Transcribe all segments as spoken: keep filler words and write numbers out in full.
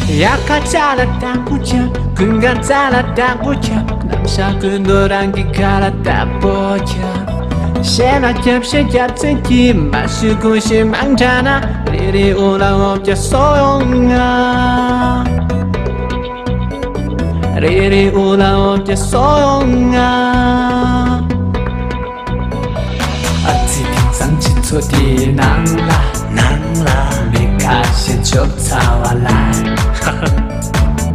དབྱར་ཁ་ཆར་ལ་དྭགས་པོ་ཆགས། དགུན་ཁ་རྩྭ་ལ་དྭགས་པོ་ཆགས། ནམ་ཞག་ཀུན་ཏུ་རང་གི་ཁ་ལ་དྭགས་པོ་ཆགས། གཞས་ལ་རྒྱབ་གཞས་རྒྱབ་ཚད་ཀྱིས། མ་ཤི་ཀུ་ཤི་མང་དྲགས་ན། རི་རི་འུ་ལ་འོབ་ཀྱ་སོ་ཡོང་ང་། རི་རི་འུ་ལ་འོབ་ཀྱ་སོ་ཡོང་ང་། ཨ་ཙི། དེང་སང་སྤྱི་ཚོགས་འདིའི་ནང་ལ། ནང་ལ། མི་ཁ་ཤས་ཆོབ་ཚ་བ་ལ།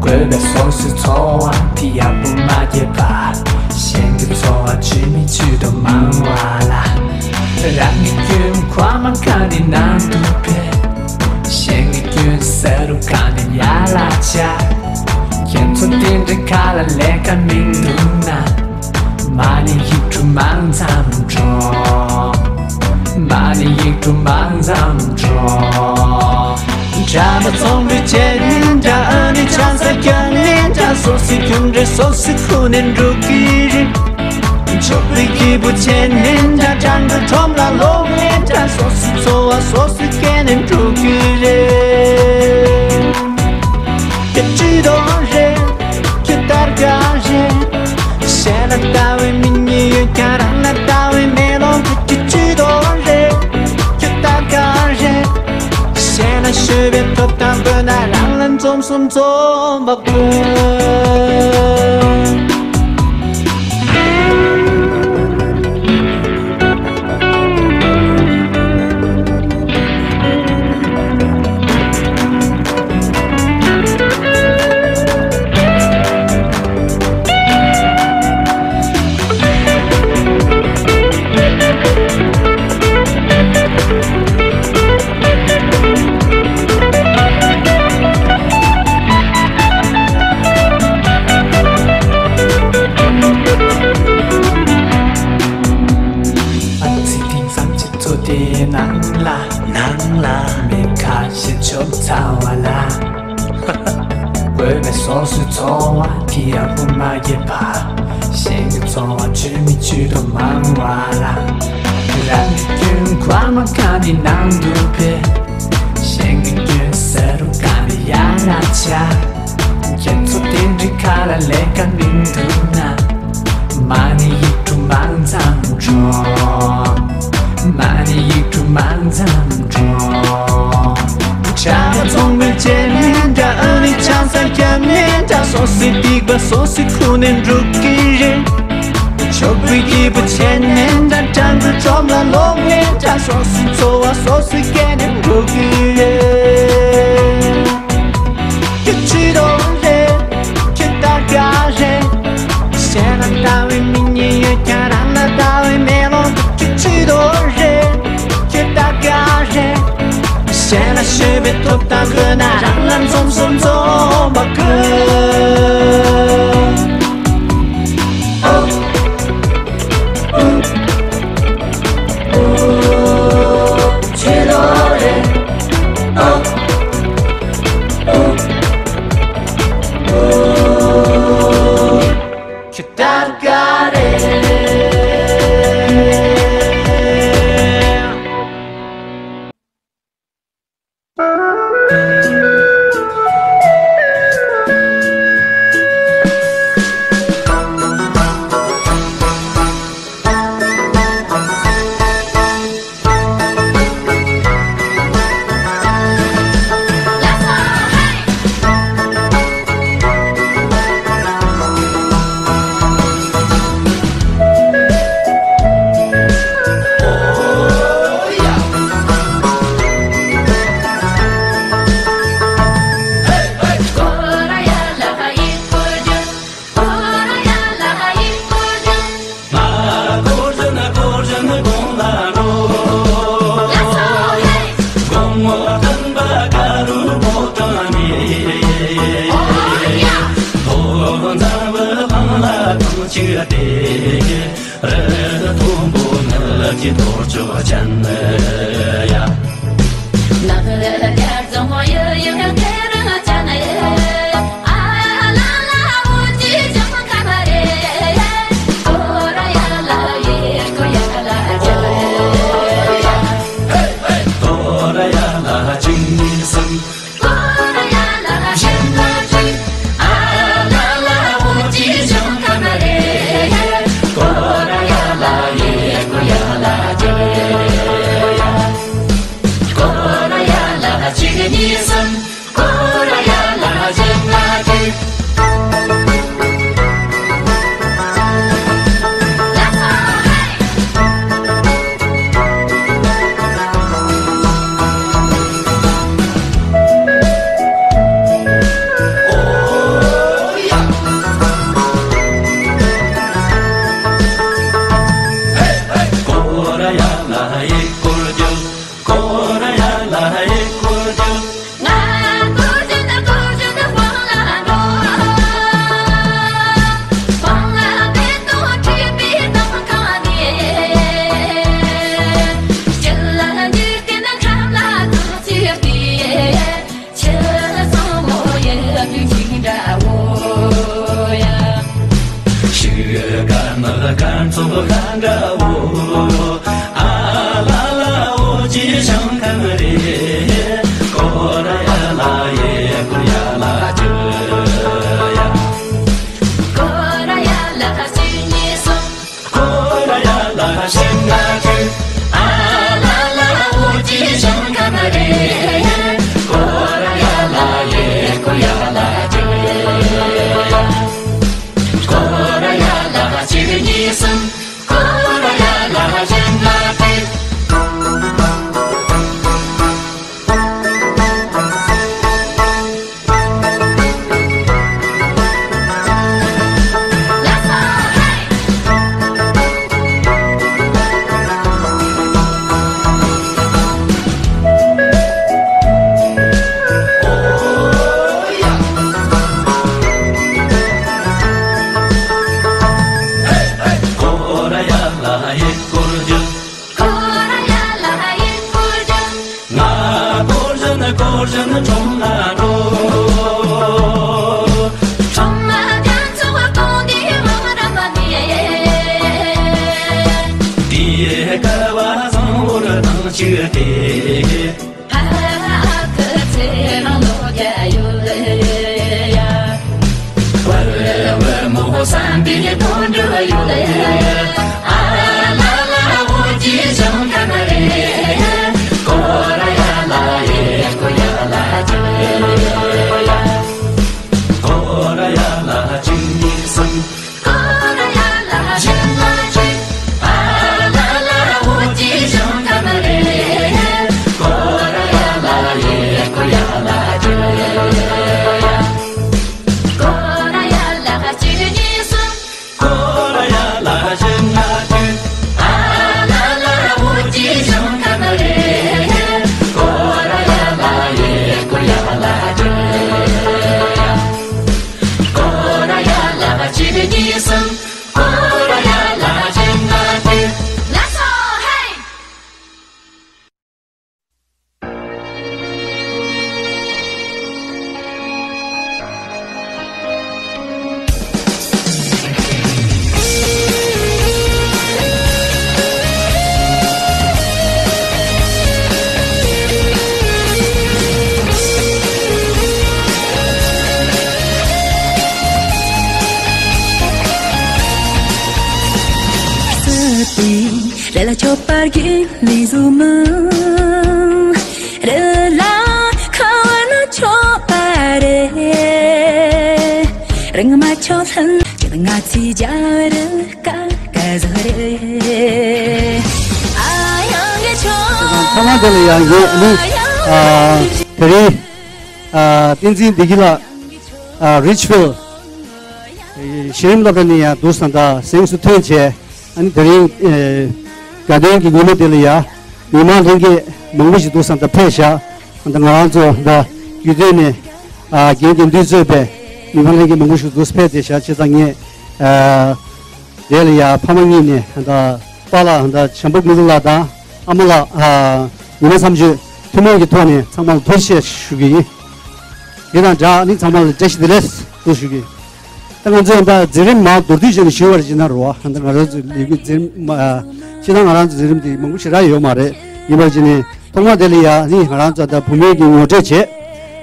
དགོས་པའི་སོ་སོའི་འཚོ་བ་དེ་ཡག་པོ་མ་སྐྱེལ་བར། གཞན་གྱི་འཚོ་བ་ཇི་མི་ཇི་ལྟར་མང་བ་ལ། རང་གི་སྐྱོན་མཁོ་མ་ག་ནས་ནང་དུ་ཕེབས། གཞན་གྱི་སྐྱོན་ཟ་རུ་ག་ནས་ཡར་ལ་ཆགས། ཁྱེད་ཚོ་དེ་འདྲའི་ཁ་ལ་ལས་ཀ་མི་འདུག་ན། མ་ཎི་ཡིག་དྲུག་མང་ཙམ་སྒྲོག་མ་ཎི་ཡིག་དྲུག་མང་ཙམ་སྒྲོག་གྲྭ་པ་ཚོང་འབྲེལ་བྱས་ནས་འདྲ། ཨ་ནི་ཆང་ས་བརྒྱབ་ནས་འདྲ། སོ་སོའི་རྒྱུ་འབྲས་སོ་སོས་ཁུར་ནས་འགྲོ་གི་རེད། ཆོག་པའི་སྐྱིད་པོ་བྱས་ནས་འདྲ། སྤྲང་པོའི་ཁྲོམ་ལ་ལོག་ནས་འདྲ། སོ་སོའི་འཚོ་བ་སོ་སོས་སྐྱེལ་ནས་འགྲོ་གི་རེད། ཁྱེད་ཅི་དོན་རེད། ཁྱེད་ལྟར་ག་རེད། གཞན་ལ་ལྟ་བའི་མིག་གཉིས་ཡོད་ཀྱང་། རང་ལ་ལྟ་བའི་མེ་ལོང་གི་ཁྱེད་ཅི་དོན་རེད། ཁྱེད་ལྟར་ག་རེད། གཞན་ལ་ཤོད་པའི་ཐོབ་ཐང་དགོས་ན། རང་ལ་འཛོམས་སུ་འཛོམས་པ་དགོས། ཨ་ཙི། དེང་སང་སྤྱི་ཚོགས་དེའི་ནང་ལ། ནང་ལ། མི་ཁ་ཤས་ཆོབ་ཚ་བ་ལ། དགོས་པའི་སོ་སོའི་འཚོ་བ་དེ་ཡག་པོ་མ་སྐྱེལ་བར། གཞན་གྱི་འཚོ་བ་ཇི་མི་ཇི་ལྟར་མང་བ་ལ། རང་གི་སྐྱོན་མཁོ་མ་ག་ནས་ནང་དུ་ཕེབས། གཞན་གྱི་སྐྱོན་ཟ་རུ་ག་ནས་ཡར་ལ་ཆགས། ཁྱེད་ཚོ་དེ་འདྲའི་ཁ་ལ་ལས་ཀ་མི་འདུག་ན། མ་ཎི་ཡིག་དྲུག་མང་ཙམ་སྒྲོག་མ་ཎི་ཡིག་དྲུག་མང་ཙམ་སྒྲོག་གྲྭ་པ་ཚོང་འབྲེལ་བྱས་ནས་འདྲ། ཨ་ནི་ཆང་ས་བརྒྱབ་ནས་འདྲ། སོ་སོའི་སྡིག་པ་སོ་སོས་ཁུར་ནས་འགྲོ་གི་རེད། ཆོག་པའི་སྐྱིད་པོ་བྱས་ནས་འདྲ། སྤྲང་པོའི་ཁྲོམ་ལ་ལོག་ནས་འདྲ། སོ་སོའི་འཚོ་བ་སོ་སོས་སྐྱེལ་ནས་འགྲོ་གི་རེད། ཁྱེད་ཅི་དོན་རེད། ཁྱེད་ལྟར་ག་རེད། གཞན་ལ་ལྟ་བའི་མིག་གཉིས་ཡོད་ཀྱང་། རང་ལ་ལྟ་བའི་མེ་ལོང་དེ། ཁྱེད་ཅི་དོན་རེད། ཁྱེད་ལྟར་ག་རེད། གཞན་ལ་ཤོད་པའི་ཐོབ་ཐང་དགོས་ན། རང་ལ་འཛོམས་སུ་འཛོམས་པ་དགོས། སྐོར་བཞིན་ཁྲོམ་ལ་འགྲོ། ཁྲོམ་ལ་རྒྱ་མཚོ་གཏོང་དུས་མ་ར་མ་ནི། དེའི་ཀ་བ་བཟང་བོར་ཐང་ཆུ་དེ། ཧ་ཧ་ཧ་ཁུ་ཚེ་རང་ལོ་རྒྱ་ཡོད་ཡ། བར་བར་མོ་བསམ་པའི་དོན་འགྲུབ་ཡོད་ཡ། ཨ་ལ་ལ་འོ་ཅི་ཞང་ཁ་མ་རེད། ཀོ་ར་ཡ་ལ་ཡེ་ཀོ་ཡ་ལ་ཅི་ཡ། ཀོ་ར་ཡ་ལ་ཅི་ནི་སམ། ཀོ་ར་ཡ་ལ་ཅི་ན་ཅི། ཨ་ལ་ལ་འོ་ཅི་ཞང་ཁ་མ་རེད། ཀོ་ར་ཡ་ལ་ཡེ་ཀོ་ཡ་ལ་ཅི་ཡ། ཀོ་ར་ཡ་ལ་ཅི་ནི་སམ། ཀོ་ར་ཡ་ལ་ཞེ་ན་ཅི། ཨ་ལ་ལ་འོ་ཅི་ཞང་ཁ་མ་རེད། ཀོ་ར་ཡ་ལ་ཡེ་ཀོ་ཡ་ལ་ཅི། ཀོ་ར་ཡ་ལ་ཅི་ནི་སམ། ཀོ་ར་ཡ་ལ་ཞེ་ན་ཅི། ལགས་སོ་ཧེ། རེ་ལ་ཆོག་པར་གྱི་ལི་ཟུ་མ། རེ་ལ་ཁ་བ་ན་ཆོག་པ་རེད། རང་མ་ཆོག་ལྷན་ཅི་ང་ཚི་རྒྱ་རེ་ཀ་ཀ་ཟ་རེད། ཨ་ཡང་གི་ཆོག་ཐ་མ་དེ་ལ་ཡང་ཡོད་ནི། ཨ། དེ་རིང་། ཨ། བསྟན་འཛིན་བདེ་སྐྱིད་ལགས། ཨ། རིཆ་ཕིལ་གཞི་རིམ་སློབ་གྲྭ་ནས་ཡང་འདུག་སེ་ད་གཟེངས་སུ་ཐོན་བྱས། ཨ་ནི་དེ་རིང་། ཨེ། དགའ་སྟོན་གྱི་ཉིན་མོ་དེ་ལ་ཡ། མི་མང་ལྷན་རྒྱས་མང་པོ་ཞིག་འདུག་སེ་ད་ཕེབས་ཤག་ཨ་ནི་ང་རང་ཚོ་ད་རྒྱུན་གཏན་ནས། ཨ། རྒན་རྒན་འདུས་གཙོས་པའི་མི་མང་ལྷན་རྒྱས་མང་པོ་ཞིག་འདུག་སེ་ཕེབས་བསྡད་ཤག་བྱས་ཙང་ངས། ཨ། དེ་ལ་ཡ་ཕ་མ་གཉིས་ནས་ད་པཱ་ལགས་ད་བྱམས་པ་དངོས་གྲུབ་ལགས་དང་ཨ་མ་ལགས། ཨ། ཉི་མ་མཚམས་གཅོད་ཐུན་མོང་གི་ཐོག་ནས་ཚང་མ་ལ་ཐུགས་རྗེ་ཆེ་ཞུ་གི་ཡིན། དེ་དང་སྦྲགས་ནི་ཚང་མ་ལ་བཀྲ་ཤིས་བདེ་ལེགས་ཞུ་གི་ཡིན། ད་ང་ཚོས་ད་མཛད་རིམ་མར་མདོར་བསྡུས་བྱས་ནས་ཞུས་པར་བྱས་ན་རོ། ད་ང་རང་ཚོའི་ལས་འགུལ་མཛད་རིམ་མ། སྤྱིར་བཏང་ང་རང་ཚོའི་མཛད་རིམ་དེ་མང་པོ་ཞེ་དྲག་ཡོད་མ་རེད། ཡིན་པར་བྱས་ནས་ཐོག་མ་དེ་ལ་ཡ་ནི་ང་རང་ཚོ་ད་བུ་མོའི་གི་ངོ་སྤྲོད་བྱས།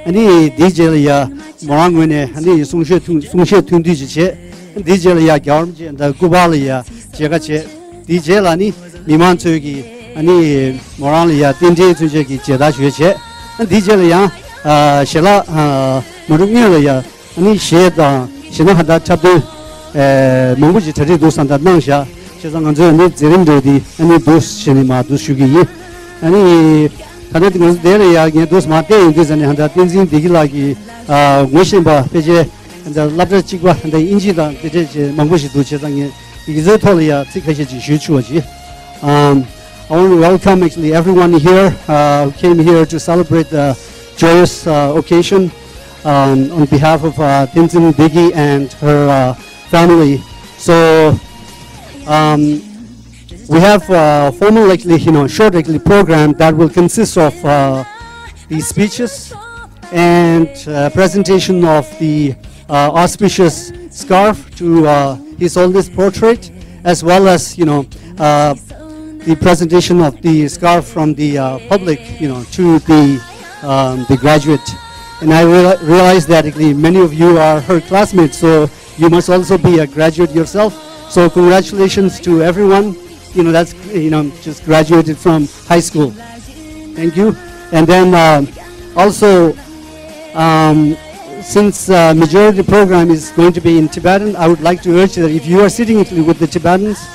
ཨ་ནི་དེའི་རྗེས་ལ་ཡ་མོ་རང་ངོས་ནས་ཨ་ནི་གསུང་བཤད་ཐུང་གསུང་བཤད་ཐུང་དུས་ཅིག་བྱས། དེའི་རྗེས་ལ་ཡ་རྒྱལ་བ་རིན་པོ་ཆེ་ད་སྐུ་པར་ལ་ཡ་མཇལ་ཁ་བྱས། དེའི་རྗེས་ལ་ནི་མི་མང་ཚོས་ཀྱི་ཨ་ནི་མོ་རང་ལ་ཡ་རྟེན་འབྲེལ་མཚོན་ཆ་གི་མཇལ་དར་ཞུས་བྱས། ཨ་དེའི་རྗེས་ལ་ཡང་ཨ་ཞལ་ལག་ཨ་མ་འགྲོ་སྔོན་ལ་ཡ་ཨ་ནི་གཞས་དང་གཞས་སྣ་ཧ་ད་འཁྲབ་སྟོན་ཨེ་མང་པོ་ཞིག་གྲ་སྒྲིག་འདུག་སེ་ད་གནང་བཞག་བྱས་ཙང་ང་ཚོས་ཨ་ནི་མཛད་རིམ་འདྲ་བོ་དེ་ཨ་ནི་འདུག་བྱས་ནས་མར་འདུག་ཞུ་གི་ཡིན། ཨ་ནི་ད་ལྟ་ང་ཚོ་དེ་ལ་ཡ་ངས་འདུག་སེ་མར་བལྟས་ཡོང་དུས་ཙམ་ནས་ཧ་ད་བསྟན་འཛིན་བདེ་སྐྱིད་ལགས་ཀྱི་ཨ་ངོ་ཤེས་པ་ཕལ་ཆེར་ཧ་ད་སློབ་གྲྭ་གཅིག་པ་ཧ་ད་དབྱིན་ཇི་དང་དེ་འདྲས་བྱས་མང་པོ་ཞིག་འདུག་བྱས་ཙང་ངས། དེ་ཚོའི་ཐོག་ལ་ཡ་ཚིག་ཁ་ཤས་ཅིག་ཞུ་ཆོག་ཅིག Um, I want to welcome actually everyone here uh, who came here to celebrate the joyous uh, occasion um, on behalf of uh, Tenzin Degi and her uh, family. So um, we have a formal, actually, you know, short actually program that will consist of uh, the speeches and uh, presentation of the uh, auspicious scarf to uh, his oldest portrait, as well as, you know, uh, the presentation of the scarf from the uh, public, you know, to the um, the graduate. And I reali- realize that actually many of you are her classmates, so you must also be a graduate yourself. So congratulations to everyone. You know, that's, you know, just graduated from high school. Thank you. And then um, also, um, since uh, majority program is going to be in Tibetan, I would like to urge that if you are sitting with the Tibetans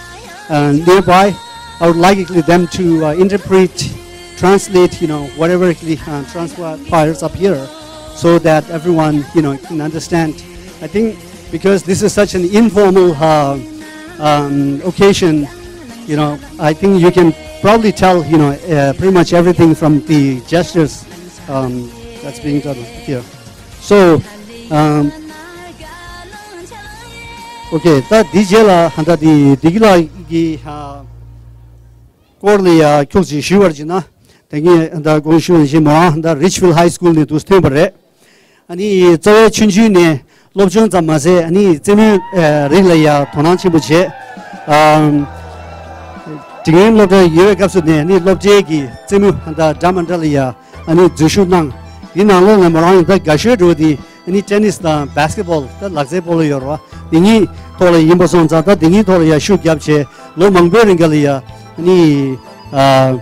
uh, nearby, I would like them to uh, interpret, translate, you know, whatever uh, transpires up here, so that everyone, you know, can understand. I think because this is such an informal uh, um, occasion, you know, I think you can probably tell, you know, uh, pretty much everything from the gestures um, that's being done here. So, um, okay, ད་འདི་རྗེས་ལ་ཧ་ད་འདི་འདི་གི་ལ་གི་ཧ། སྐོར་ལ་ཡ་ཁྱུག་ཅིག་ཞུས་པར་བྱས་ན། ད་ངས་ད་དགོངས་ཞུ་བ་བཞིན་མོ་རང་ད་Richfield High School ནས་དུ་ཐོན་པ་རེད། ཨ་ནི་གཙོ་བོ་ཆུང་ཆུང་ནས་སློབ་སྦྱོང་ཙམ་མ་ཟད་ཨ་ནི་རྩེད་མོའི་ཨ་རིགས་ལ་ཡང་དོ་སྣང་ཆེན་པོ་བྱས། ཨམ། འབྲིང་རིམ་སློབ་གྲྭ་ཡོད་པའི་སྐབས་སུ་ནས་ཨ་ནི་སློབ་གྲྭའི་གི་རྩེད་མོ་ད་འདྲ་མ་འདྲ་ལ་ཡང་ཨ་ནི་འཛུལ་ཞུགས་གནང་། འདི་ནང་ལོགས་ནས་མོ་རང་ཡང་ད་དགའ་ཤོས་འགྲོ་དེ། ཨ་ནི་ཏེ་ནིས་དང་བྷེ་སི་ཀེ་ཊི་བྷོལ་ད་ལག་རྩེད་སྤོ་ལོ་ཡོད་རེད་བ། འདི་གཉིས་ཐོག་ལ་ཡིན་པ་སོང་ཙང་ད་འདི་གཉིས་ཐོག་ལ་ཡང་ཤུགས་བརྒྱབ་བྱས་ལོ་མང་པོའི་རིང་ག་ལ་ཡང་ཨ་ནི་ཨ་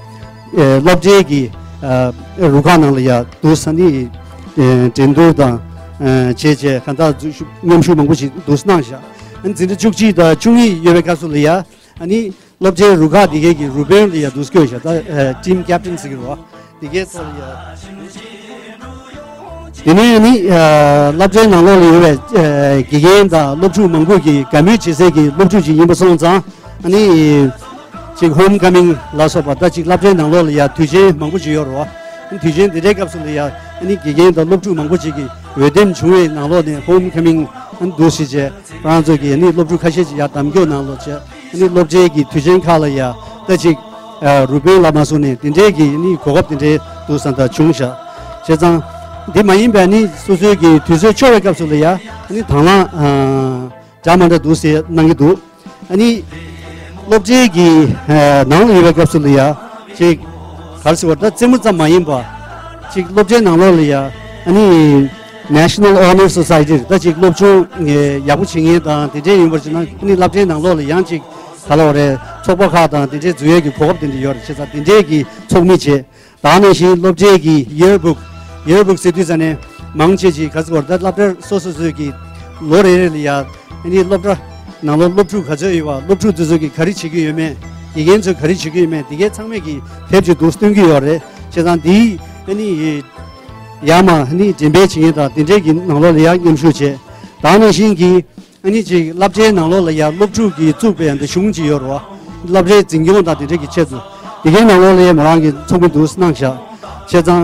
ཨེ་སློབ་གྲྭའི་གི་ཨ་རུ་ཁག་ནང་ལ་ཡང་འདུག་ས་ནི་ཨེ་འགྲན་བསྡུར་དང་ཨེ་བྱས་བྱས་གང་ལྟར་འཛུལ་ཞུགས་མཉམ་ཞུགས་མང་པོ་ཞིག་འདུག་གནང་བཞག་ཨ་ནི་འཛིན་གྲྭ་བཅུ་གཅིག་དང་བཅུ་གཉིས་ཡོད་པའི་སྐབས་སུ་ལ་ཡང་ཨ་ནི། སློབ་གྲྭའི་རུ་ཁག་འདི་གའི་གི་རུ་དཔོན་ལ་ཡ་འདུག་སྐྱོད་བཞག་ད་ཨ་ཊིམ་ཀེབ་ཊན་ཟེར་གི་རེད་བ། འདི་གའི་ཐོག་ལ་ཡ། དེ་ནས་ནི་ཨ་སློབ་གྲྭའི་ནང་ལོགས་ལ་ཡོད་པའི་ཨ་དགེ་རྒན་དང་སློབ་ཕྲུག་མང་པོ་གིས་དགའ་མོས་བྱེད་སའི་གི་སློབ་ཕྲུག་ཅིག་ཡིན་པ་སོང་ཙང་ཨ་ནི་ཅིག་ཧོམ་ཁ་མིང་ལ་སོགས་པ་ད་ཅིག་སློབ་གྲྭའི་ནང་ལོགས་ལ་ཡ་དུས་ཆེན་མང་པོ་ཅིག་ཡོད་རེད་བ། དུས་ཆེན་འདི་འདྲའི་སྐབས་སུ་ལ་ཡ་ཨ་ནི་དགེ་རྒན་དང་སློབ་ཕྲུག་མང་པོ་ཅིག་གིས་འོས་འདེམས་བྱུང་བའི་ནང་ལོགས་ནས་ཧོམ་ཁ་མིང་ཨ་ནི་འདུག་སེ་བྱས་ཁོ་རང་ཚོ་གིས་ཨ་ནི་སློབ་ཕྲུག་ཁ་ཤས་ཅིག་ཡ་གདམ་སྐྱོང་གནང་ལོ་བྱས། ཨ་ནི་སློབ་གྲྭའི་གི་དུས་ཆེན་ཁག་ལ་ཡ་ད་ཅིག་ཨ་རུ་དཔོན་ལ་མ་སོང་ནས་དེ་འདྲའི་གི་ཨ་ནི་གོ་སྐབས་དེ་འདྲའི་འདུག་ས་ད་བྱུང་ཤག་བྱས་ཙང་འདི་མ་ཡིན་པའི་ཨ་ནི་སོ་སོའི་གི་དུས་ཚོད་འཁྱོལ་བའི་སྐབས་སུ་ལ་ཡ་ཨ་ནི་དང་བླངས་ཨ་འདྲ་མ་འདྲ་འདུག་སེ་གནང་གི་འདུག་ཨ་ནི་སློབ་གྲྭའི་གི་ཨ་ནང་ལ་ཡོད་པའི་སྐབས་སུ་ལ་ཡ་ཅིག་ག་རེ་ཟེར་བ་ད་རྩེད་མོ་ཙམ་མ་ཡིན་པ་ཅིག་སློབ་གྲྭའི་ནང་ལོགས་ལ་ཡ་ཨ་ནི། National Honor Society ད་ཅིག་སློབ་སྦྱོང་ཡག་པོ་བྱེད་མཁན་དང་དེ་འདྲའི་ཡིན་པར་བྱས་ན་ཨ་ནི་སློབ་གྲྭའི་ནང་ལོགས་ལ་ཡང་ཅིག་ག་ལ་བ་རེད་ཚོགས་པ་ཁག་དང་དེ་འདྲའི་འཛུལ་ཡས་ཀྱི་གོ་སྐབས་དེ་འདྲ་ཡོད་རེད། བྱས་ཙང་དེ་འདྲའི་གི་ཚོགས་མི་བྱས། ད་ནང་བཞིན་སློབ་གྲྭའི་གི་ཡེར་བུག་ཡེར་བུག་ཟེར་དུས་ཙ་ནས་མང་ཆེ་ཅིག་ག་ཚོད་བར་ད་སློབ་གྲྭ་སོ་སོ་སོའི་གི་ལོ་རེ་རེ་ལ་ཡ་ཨ་ནི་སློབ་གྲྭ་ནང་ལོགས་སློབ་ཕྲུག་ག་ཚོད་ཡོད་པ་སློབ་ཕྲུག་དེ་ཚོ་གི་ག་རེ་བྱེད་ཀྱི་ཡོད་མེད་དགེ་རྒན་ཚོས་ག་རེ་བྱེད་ཀྱི་ཡོད་མེད་དེ་གའི་ཚང་མས་གི་དེབ་ཅིག་འདུག་སྟོན་གྱི་ཡོད་རེད། བྱས་ཙང་འདིའི་ཨ་ནི་ཡ་མ་ཨ་ནི་འགྲེམས་སྤེལ་བྱེད་མཁན་དང་དེ་འདྲའི་གི་ནང་ལོགས་ལ་ཡ་མཉམ་ཞུགས་བྱས། ད་ནང་བཞིན་གྱི་ཨ་ནི་ཅིག་སློབ་གྲྭའི་ནང་ལོགས་ལ་ཡ་སློབ་ཕྲུག་གིས་བཙུགས་པའི་འདི་གཞུང་ཅིག་ཡོད་རེད་བ། སློབ་གྲྭའི་འཛིན་སྐྱོང་དང་དེ་འདྲ་གི་ཆེད་དུ་དེ་གའི་ནང་ལོགས་ལ་ཡ་མོ་རང་གི་ཚོགས་མི་འདུག་གནང་བཞག་བྱས་ཙང་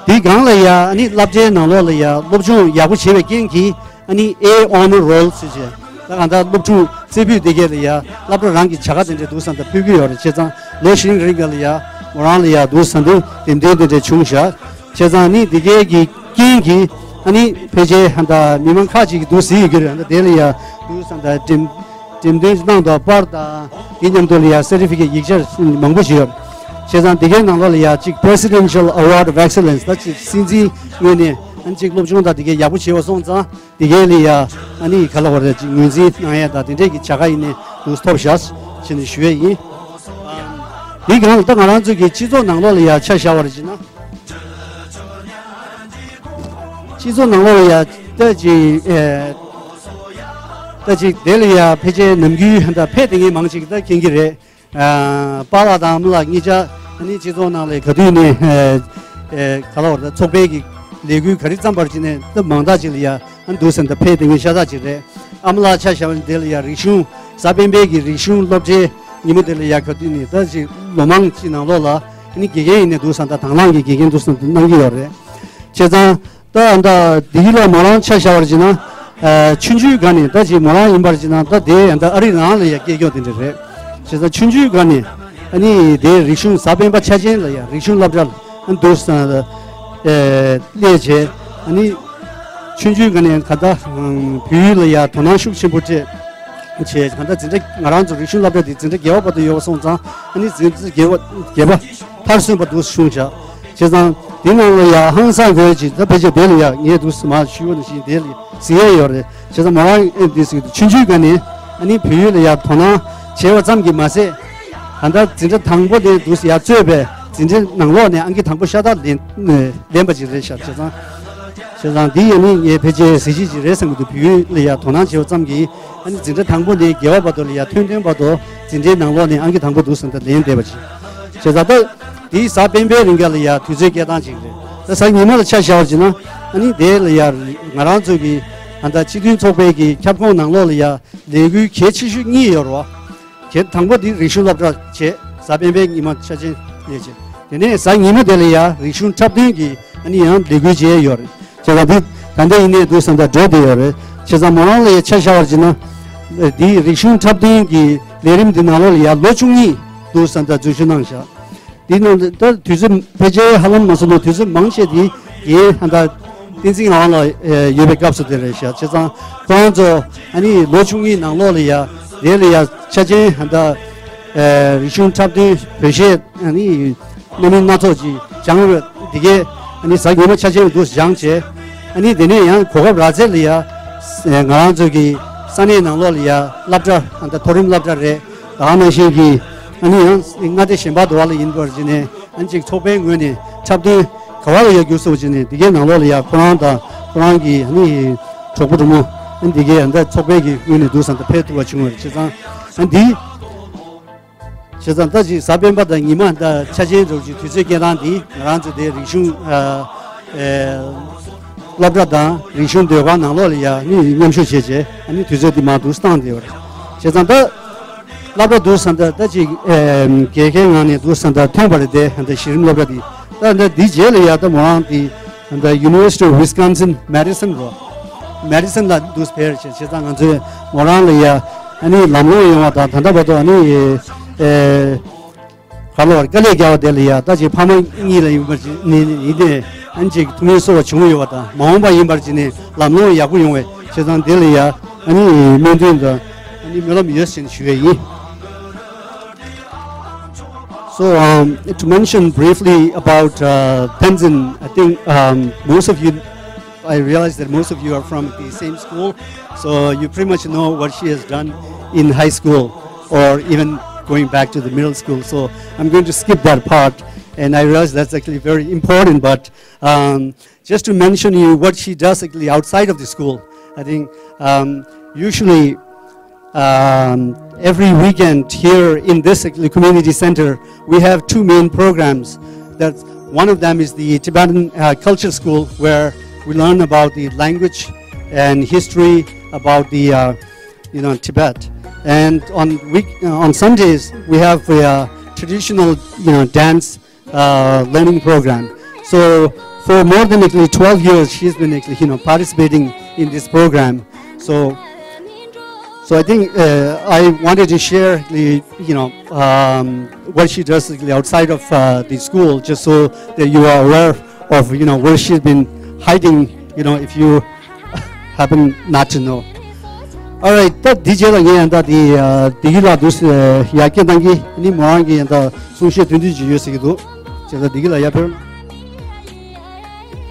དེའི་སྒང་ལ་ཡ་ཨ་ནི་སློབ་གྲྭའི་ནང་ལོགས་ལ་ཡ་སློབ་སྦྱོང་ཡག་པོ་བྱེད་པའི་རྐྱེན་གྱིས་ཨ་ནི་ཨེ་ཨོ་ནར་རོལ་ཟེར་བྱས་ད་གང་ལྟར་སློབ་ཕྲུག་རྩེ་ཕུད་དེ་གའི་ལ་ཡ་སློབ་གྲྭ་རང་གི་བྱ་དགའ་དེ་འདྲ་འདུག་ས་འདི་ཕུལ་གྱི་ཡོད་རེད། བྱས་ཙང་ལོ་བཞི་རིང་ག་ལ་ཡ་མོ་རང་ལ་ཡ་འདུག་ས་འདི་འདེམས་ཐོན་དེ་འདྲ་བྱུང་བཞག་བྱས་ཙང་ནི་འདི་གའི་གི་རྐྱེན་གྱིས་ཨ་ནི་ཕལ་ཆེར་ཧ་ད་མི་མང་ཁག་ཅིག་གིས་འདུག་ཟེར་ཡོད་ཀྱི་རེད། ཧ་ད་དེ་ལ་ཡ་འདུག་ས་ད་འགྲེམས་འགྲེམས་སྟོན་གནང་དོགས་པར་དང་དེ་མཉམ་དུ་ལ་ཡ་སེ་ཊི་ཕི་ཀེཊ་ཡིག་ཆ་མང་པོ་ཞིག་ཡོད། བྱས་ཙང་འདི་གའི་ནང་ལོགས་ལ་ཡ་གཅིག་Presidential Award of Excellence ད་གཅིག་སྲིད་འཛིན་ངོས་ནས་ཨ་ནི་གཅིག་སློབ་སྦྱོང་དང་འདི་གའི་ཡག་པོ་བྱས་པ་སོང་ཙང་འདི་གའི་ལ་ཡ་ཨ་ནི་ག་ལ་བ་རེད་ཅིག་ངོས་འཛིན་གནང་ཡ་དང་དེ་འདྲས་ཀྱི་བྱ་དགའ་ཡིན་ནས་འདུག་ཐོབ་བཞག་ཅེས་ནས་ཞུ་ཡས་ཡིན། འདི་གང་ལ་ད་ང་རང་ཚོ་གི་སྤྱི་ཚོགས་ནང་ལོགས་ལ་ཡ་ཆ་བཞག་པ་རེད་ཅེ་ན། སྤྱི་ཚོགས་ནང་ལོགས་ལ་ཡ་ལྟ་ཅིག་ཨེ། ལྟ་ཅིག་དེ་ལ་ཡ་ཕལ་ཆེར་ནམ་རྒྱུན་ད་ཕེབས་དེ་ངས་མང་ཅིག་ད་མཁྱེན་གྱི་རེད། ཨ་པཱ་ལགས་དང་ཨ་མ་ལགས་གཉིས་ཆ་ཨ་ནི་སྤྱི་ཚོགས་ནང་ལ་ག་དུས་ནས་ཨེ་ཨེ་ག་ལ་བར་ད་ཚོགས་པའི་གི་ལས་འགུལ་ག་རེ་བརྩམས་པར་བྱས་ནས་ད་མང་དག་ཅིག་ལ་ཡ་ཨ་འདུག་ཟེར་ད་ཕེབས་དེ་ངས་ཤ་སྟག་ཅིག་རེད། ཨ་མ་ལགས་ཆ་བཞག་པ་ནི་དེ་ལ་ཡ་རིག་གཞུང་གཟའ་སྤེན་པའི་གི་རིག་གཞུང་སློབ་གྲྭའི་ཉིན་མོ་དེ་ལ་ཡ་ག་དུས་ནས་ད་ཅིག་ལོ་མང་ཅིག་ནང་ལོགས་ལ་ཨ་ནི་དགེ་རྒན་ཡིན་ནས་འདུག་ས་ད་དང་བླངས་ཀྱི་དགེ་རྒན་འདུག་ས་ད་གནང་གི་ཡོད་རེད། བྱས་ཙང་། ད་ད་འདི་ལ་མོ་རང་ཆ་བཞག་པར་བྱས་ན། ཨ་ཆུང་ཆུང་སྒང་ནས་ད་ཅིག་མོ་རང་ཡིན་པར་བྱས་ན་ད་དེ་ད་ཨ་རི་ནང་ལ་ཡ་སྐྱེས་མགྱོགས་དེ་འདྲ་རེད། བྱས་ཙང་ཆུང་ཆུང་སྒང་ནས་ཨ་ནི་དེ་རིག་གཞུང་གཟའ་སྤེན་པ་ཆ་ཅན་ལ་ཡ་རིག་གཞུང་སློབ་གྲྭ་ལ་འདུག་ས་ཨེ་སླེབས་བྱས་ཨ་ནི་ཆུང་ཆུང་སྒང་ནས་ག་ད་བོད་ཡིག་ལ་ཡ་དོ་སྣང་ཤུགས་ཆེན་པོ་སྤྲད་བྱས་ག་ད་འཛིན་གྲྭ་ང་རང་ཚོ་རིག་གཞུང་སློབ་གྲྭ་དེ་འཛིན་གྲྭ་བརྒྱད་པ་བར་དུ་ཡོད་པ་སོང་ཙང་ཨ་ནི་འཛིན་གྲྭ་བརྒྱད་པ་བརྒྱད་པ་མཐར་སོན་པ་འདུག་སེ་བྱུང་བཞག་བྱས་ཙང་དེ་ནང་ལ་ཡ་ཧང་སང་དགོས་ཅིག་ད་ཕལ་ཆེར་དེ་ལ་ཡ་ངས་འདུག་སེ་མ་ཞུས་པ་ནང་བཞིན་དེ་ལ་ཟེར་ཡས་ཡོད་རེད། བྱས་ཙང་མོ་རང་ཨེ་འདི་ཟེར་གྱི་འདུག་ཆུང་ཆུང་སྒང་ནས་ཨ་ནི་བོད་ཡིག་ལ་ཡ་དོ་སྣང་བྱས་པ་ཙམ་གྱིས་མ་ཟད་ད་ལྟ་འཛིན་གྲྭ་དང་པོ་དེ་འདུག་སེ་ཡ་གཙོས་པའི་འཛིན་གྲྭའི་ནང་ལོགས་ནས་ཨང་ཀི་དང་པོ་ཤ་སྟག་ལེན་ལེན་པ་ཅིག་རེད་ཤག་བྱས་ཙང་བྱས་ཙང་འདི་ཡ་ནི་ངས་ཕལ་ཆེར་གཟི་བརྗིད་ཅིག་རེད་བསམ་གྱི་འདུག་བོད་ཡིག་ལ་ཡ་དོ་སྣང་བྱས་པ་ཙམ་གྱིས། ཨ་ནི་འཛིན་གྲྭ་དང་པོ་ནས་བརྒྱད་པ་བར་དུ་ལ་ཡ་ཐོན་ཐོན་བར་དུ་འཛིན་གྲྭའི་ནང་ལོགས་ནས་ཨང་ཀི་དང་པོ་འདུག་སེ་ད་ལེན་བསྡད་པ་ཅིག་བྱས་ཙང་ད་དེའི་གཟའ་སྤེན་པའི་རིང་ག་ལ་ཡ་དུས་ཚོད་སྐྱེལ་སྟངས་ཅིག་རེད། ད་གཟའ་ཉི་མ་ལ་ཆ་བཞག་པ་ཅིག་ན་ཨ་ནི་དེ་ལ་ཡ་ང་རང་ཚོ་གི་ཨ་ད་སྤྱི་མཐུན་ཚོགས་པའི་གི་ཁྱབ་ཁོངས་ནང་ལོགས་ལ་ཡ་ལས་འགུལ་གལ་ཆེ་ཤོས་གཉིས་ཡོད་རེད་བ། གལ་དང་པོ་དེ་རིག་གཞུང་སློབ་གྲྭ་བྱས་གཟའ་སྤེན་པའི་ཉི་མ་ཆ་ཅན་ལས་བྱས། དེ་ནས་གཟའ་ཉི་མ་དེ་ལ་ཡ་རིག་གཞུང་འཁྲབ་སྟོན་གྱི་ཨ་ནི་ཡང་ལས་འགུལ་བྱས་ཡོད་རེད། བྱས་ཙང་འདི་ད་ལྟ་ཡིན་ནའི་འདུག་སེ་ད་འགྲོ་བསྡད་ཡོད་རེད། བྱས་ཙང་མོ་རང་ལ་ཡ་ཆ་བཞག་པར་བྱས་ན། འདི་རིག་གཞུང་འཁྲབ་སྟོན་གྱི་ལས་རིམ་འདི་ནང་ལོགས་ལ་ཡ་ལོ་བཅུ་གཉིས་འདུག་སེ་ད་འཛུལ་ཞུགས་གནང་བཞག་དེ་ནང་ད་དུས་ཚོད་ཕལ་ཆེར་ཧ་ལམ་མ་སོང་ན་དུས་ཚོད་མང་ཆེ་དེ་རྒན་ཧན་ད་བསྟན་འཛིན་ངག་དབང་ལགས་ཡོད་པའི་སྐབས་སུ་དེ་རེད་ཤག་བྱས་ཙང་ཁོ་རང་ཚོ་ཨ་ནི་ལོ་ཆུང་ངུའི་ནང་ལོགས་ལ་ཡ་དེ་ལ་ཡ་ཆ་ཆེན་ཧན་ད་རིག་གཞུང་འཁྲབ་སྟོན་བོད་གཞས་ཨ་ནི། རྣམ་སྨིན་སྣ་ཚོགས་ཀྱི་སྦྱང་བའི་འདི་གས་ཨ་ནི་གཟའ་ཉི་མ་ཆ་ཆེན་འདུག་སྦྱང་བྱས། ཨ་ནི་དེ་ནས་ཡང་གོ་སྐབས་རག་ཚད་ལ་ཡ་ང་རང་ཚོ་གི་ས་གནས་ནང་ལོགས་ལ་ཡ་སློབ་གྲྭ་ཨ་ད་མཐོ་རིམ་སློབ་གྲྭ་རེད། ད་ག་ནང་བཞིན་གྱི་ཨ་ནི་ཡང་མངའ་སྡེ་གཞན་པ་དུ་བ་ལ་ཡིན་པར་བྱས་ནས་ཨ་ནི་ཅིག་ཚོགས་པའི་ངོས་ནས་འཁྲབ་སྟོན་ག་བ་ལ་ཡ་རྒྱུགས་སོང་བྱས་ནས་འདི་གས་ནང་ལོགས་ལ་ཡ་ཁོ་རང་དང་ཁོ་རང་གི་ཨ་ནི་གྲོགས་པོ་གྲོགས་མོ་ཨ་ནི་འདི་གས་ཨ་ད་ཚོགས་པའི་གི་ངོས་ནས་འདུག་སང་ད་ཕེབས་ཐུབ་པ་བྱུང་བ་རེད། བྱས་ཙང་ཨ་འདི། བྱས་ཙང་ད་ཅིག་གཟའ་སྤེན་པ་དང་ཉི་མ་ད་ཆ་ཆེན་རོགས་ཀྱི་དུས་ཚོད་སྐྱེལ་སྟངས་འདི་ང་རང་ཚོ་དེ་རིག་གཞུང་ཨ་ཨེ་སློབ་གྲྭ་དང་རིག་གཞུང་ཟློས་གར་ནང་ལོགས་ལ་ཡ་ནི་མཉམ་ཞུགས་བྱས་བྱས་ཨ་ནི་དུས་ཚོད་འདི་མར་འདུག་བཏང་བསྡད་ཡོད་རེད། བྱས་ཙང་ད་སློབ་གྲྭ་འདུག་ས་འདི་ད་ཅིག་ཨེ་རྒྱལ་ཁའི་ངང་ནས་འདུག་ས་འདི་ཐོན་པ་རེད་དེ་ད་གཞི་རིམ་སློབ་གྲྭ་འདི་ད་འདི་འདི་རྗེས་ལ་ཡ་ད་མོ་རང་འདི། And the University of Wisconsin Madison རོ། Madison ལ་འདུག་ཕེབས་བྱས་བྱས་ཙང་ང་ཚོའི་མོ་རང་ལ་ཡ་ཨ་ནི་ལམ་ལྷོང་ཡོང་བ་དང་ད་ལྟ་བར་དུ་ཨ་ནི་ཨེ་ག་ལ་བར་དཀའ་ལས་བརྒྱབ་པ་དེ་ལ་ཡ་ད་ཅིག་ཕ་མ་གཉིས་ལ་ཡིན་པ་ཅིག་ནི་ཡིན་ཏེ་ཨ་ནི་ཅིག་ཐུགས་སྨོན་གསོ་བ་བྱུང་ཡོད་པ་དང་མ་འོངས་པ་ཡིན་པར་ཅིག་ནི་ལམ་ལྷོང་ཡག་པོ་ཡོང་བའི་བྱས་ཙང་དེ་ལ་ཡ་ཨ་ནི་སྨོན་འདུན་དང་ཨ་ནི་སྨོན་ལམ་ཡོད་ཟེར་ནས་ཞུ་ཡས་ཡིན། So, um, to mention briefly about uh, Tenzin, I think um, most of you, I realize that most of you are from the same school, so you pretty much know what she has done in high school or even going back to the middle school. So I'm going to skip that part, and I realize that's actually very important, but um, just to mention you what she does actually outside of the school, I think um, usually um, every weekend here in this community center, we have two main programs. That's one of them is the Tibetan uh, Culture School, where we learn about the language and history about the uh, you know Tibet. And on week uh, on Sundays, we have a uh, traditional you know dance uh, learning program. So for more than actually twelve years, she's been actually you know participating in this program. So, so I think uh, I wanted to share the you know um, what she does actually outside of uh, the school, just so that you are aware of you know where she's been hiding. You know, if you happen not to know. Alright, ད་འདི་རྗེས་ལ་ངས་ཡང་ད་འདི་བདེ་སྐྱིད་ལགས་འདུག་ཡ་སྐད་བཏང་གི་ནི་མོ་རང་གི་ཡང་ད་གསུང་བཤད་དོན་བསྡུས་ཅིག་ཡོད་ཟེར་གྱི་འདུག་བྱས་ཙང་བདེ་སྐྱིད་ལགས་ཡར་ཕེབས།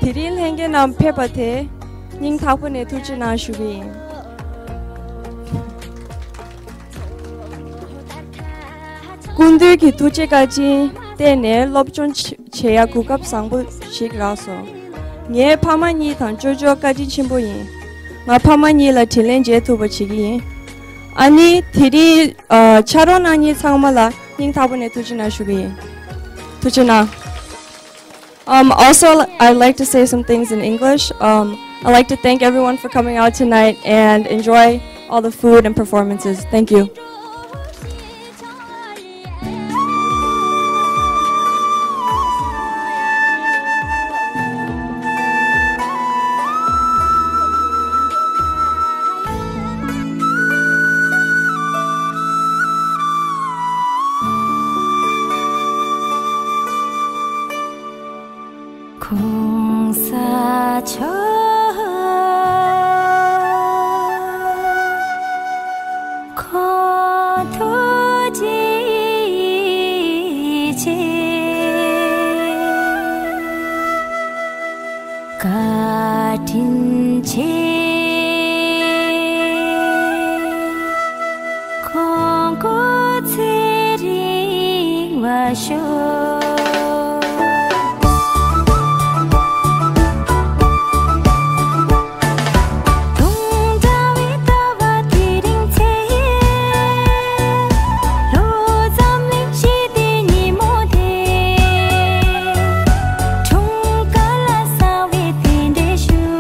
དེ་རིང་ལྷན་རྒྱས་རྣམས་ཕེབས་པ་དེ་སྙིང་ཐག་པ་ནས་ཐུགས་རྗེ་གནང་ཞུ་གི་ཡིན། སྐུ་མདུན་གྱི་ཐུགས་རྗེ་བཀའ་དྲིན་བརྟེན་ནས་སློབ་སྦྱོང་བྱེད་ཡ་གོ་སྐབས་བཟང་པོ་ཞིག་རག་སོང་། ངའི་ཕ་མ་གཉིས་དང་ཅོ་ཅོ་བཀའ་དྲིན་ཆེན་པོ་ཡིན། ང་ཕ་མ་གཉིས་ལ་དྲིན་ལན་འཇལ་ཐུབ་པ་བྱེད་ཀྱི་ཡིན། ཨ་ནི་དེ་རིང་ཨ་ཕྱག་རོགས་གནང་མཁན་ཚང་མ་ལ་སྙིང་ཐག་པ་ནས་ཐུགས་རྗེ་གནང་ཞུ་གི་ཡིན། ཐུགས་རྗེ་གནང་། Um, also, I'd like to say some things in English. Um, I'd like to thank everyone for coming out tonight and enjoy all the food and performances. Thank you. བཀའ་དྲིན་ཆེ། ཁོང་སྐུ་ཚེ་རིང་བར་ཤོག། དུང་འདྲ་བའི་ཟླ་བ་དེ་རིང་ཚེ། ལོ་འཛམ་གླིང་ཞི་བདེའི་ཉིན་མོ་དེ། འཁྲུངས་སྐར་ལ་གསང་བའི་རྟེན་འབྲེལ་ཞུ།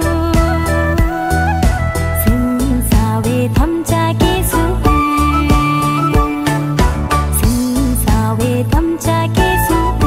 གཟིམ་ཚང་བའི་དམ་བཅའ་སྐྱེལ་སུ་འབུལ། གཟིམ་ཚང་བའི་དམ་བཅའ་སྐྱེལ་སུ་འབུལ།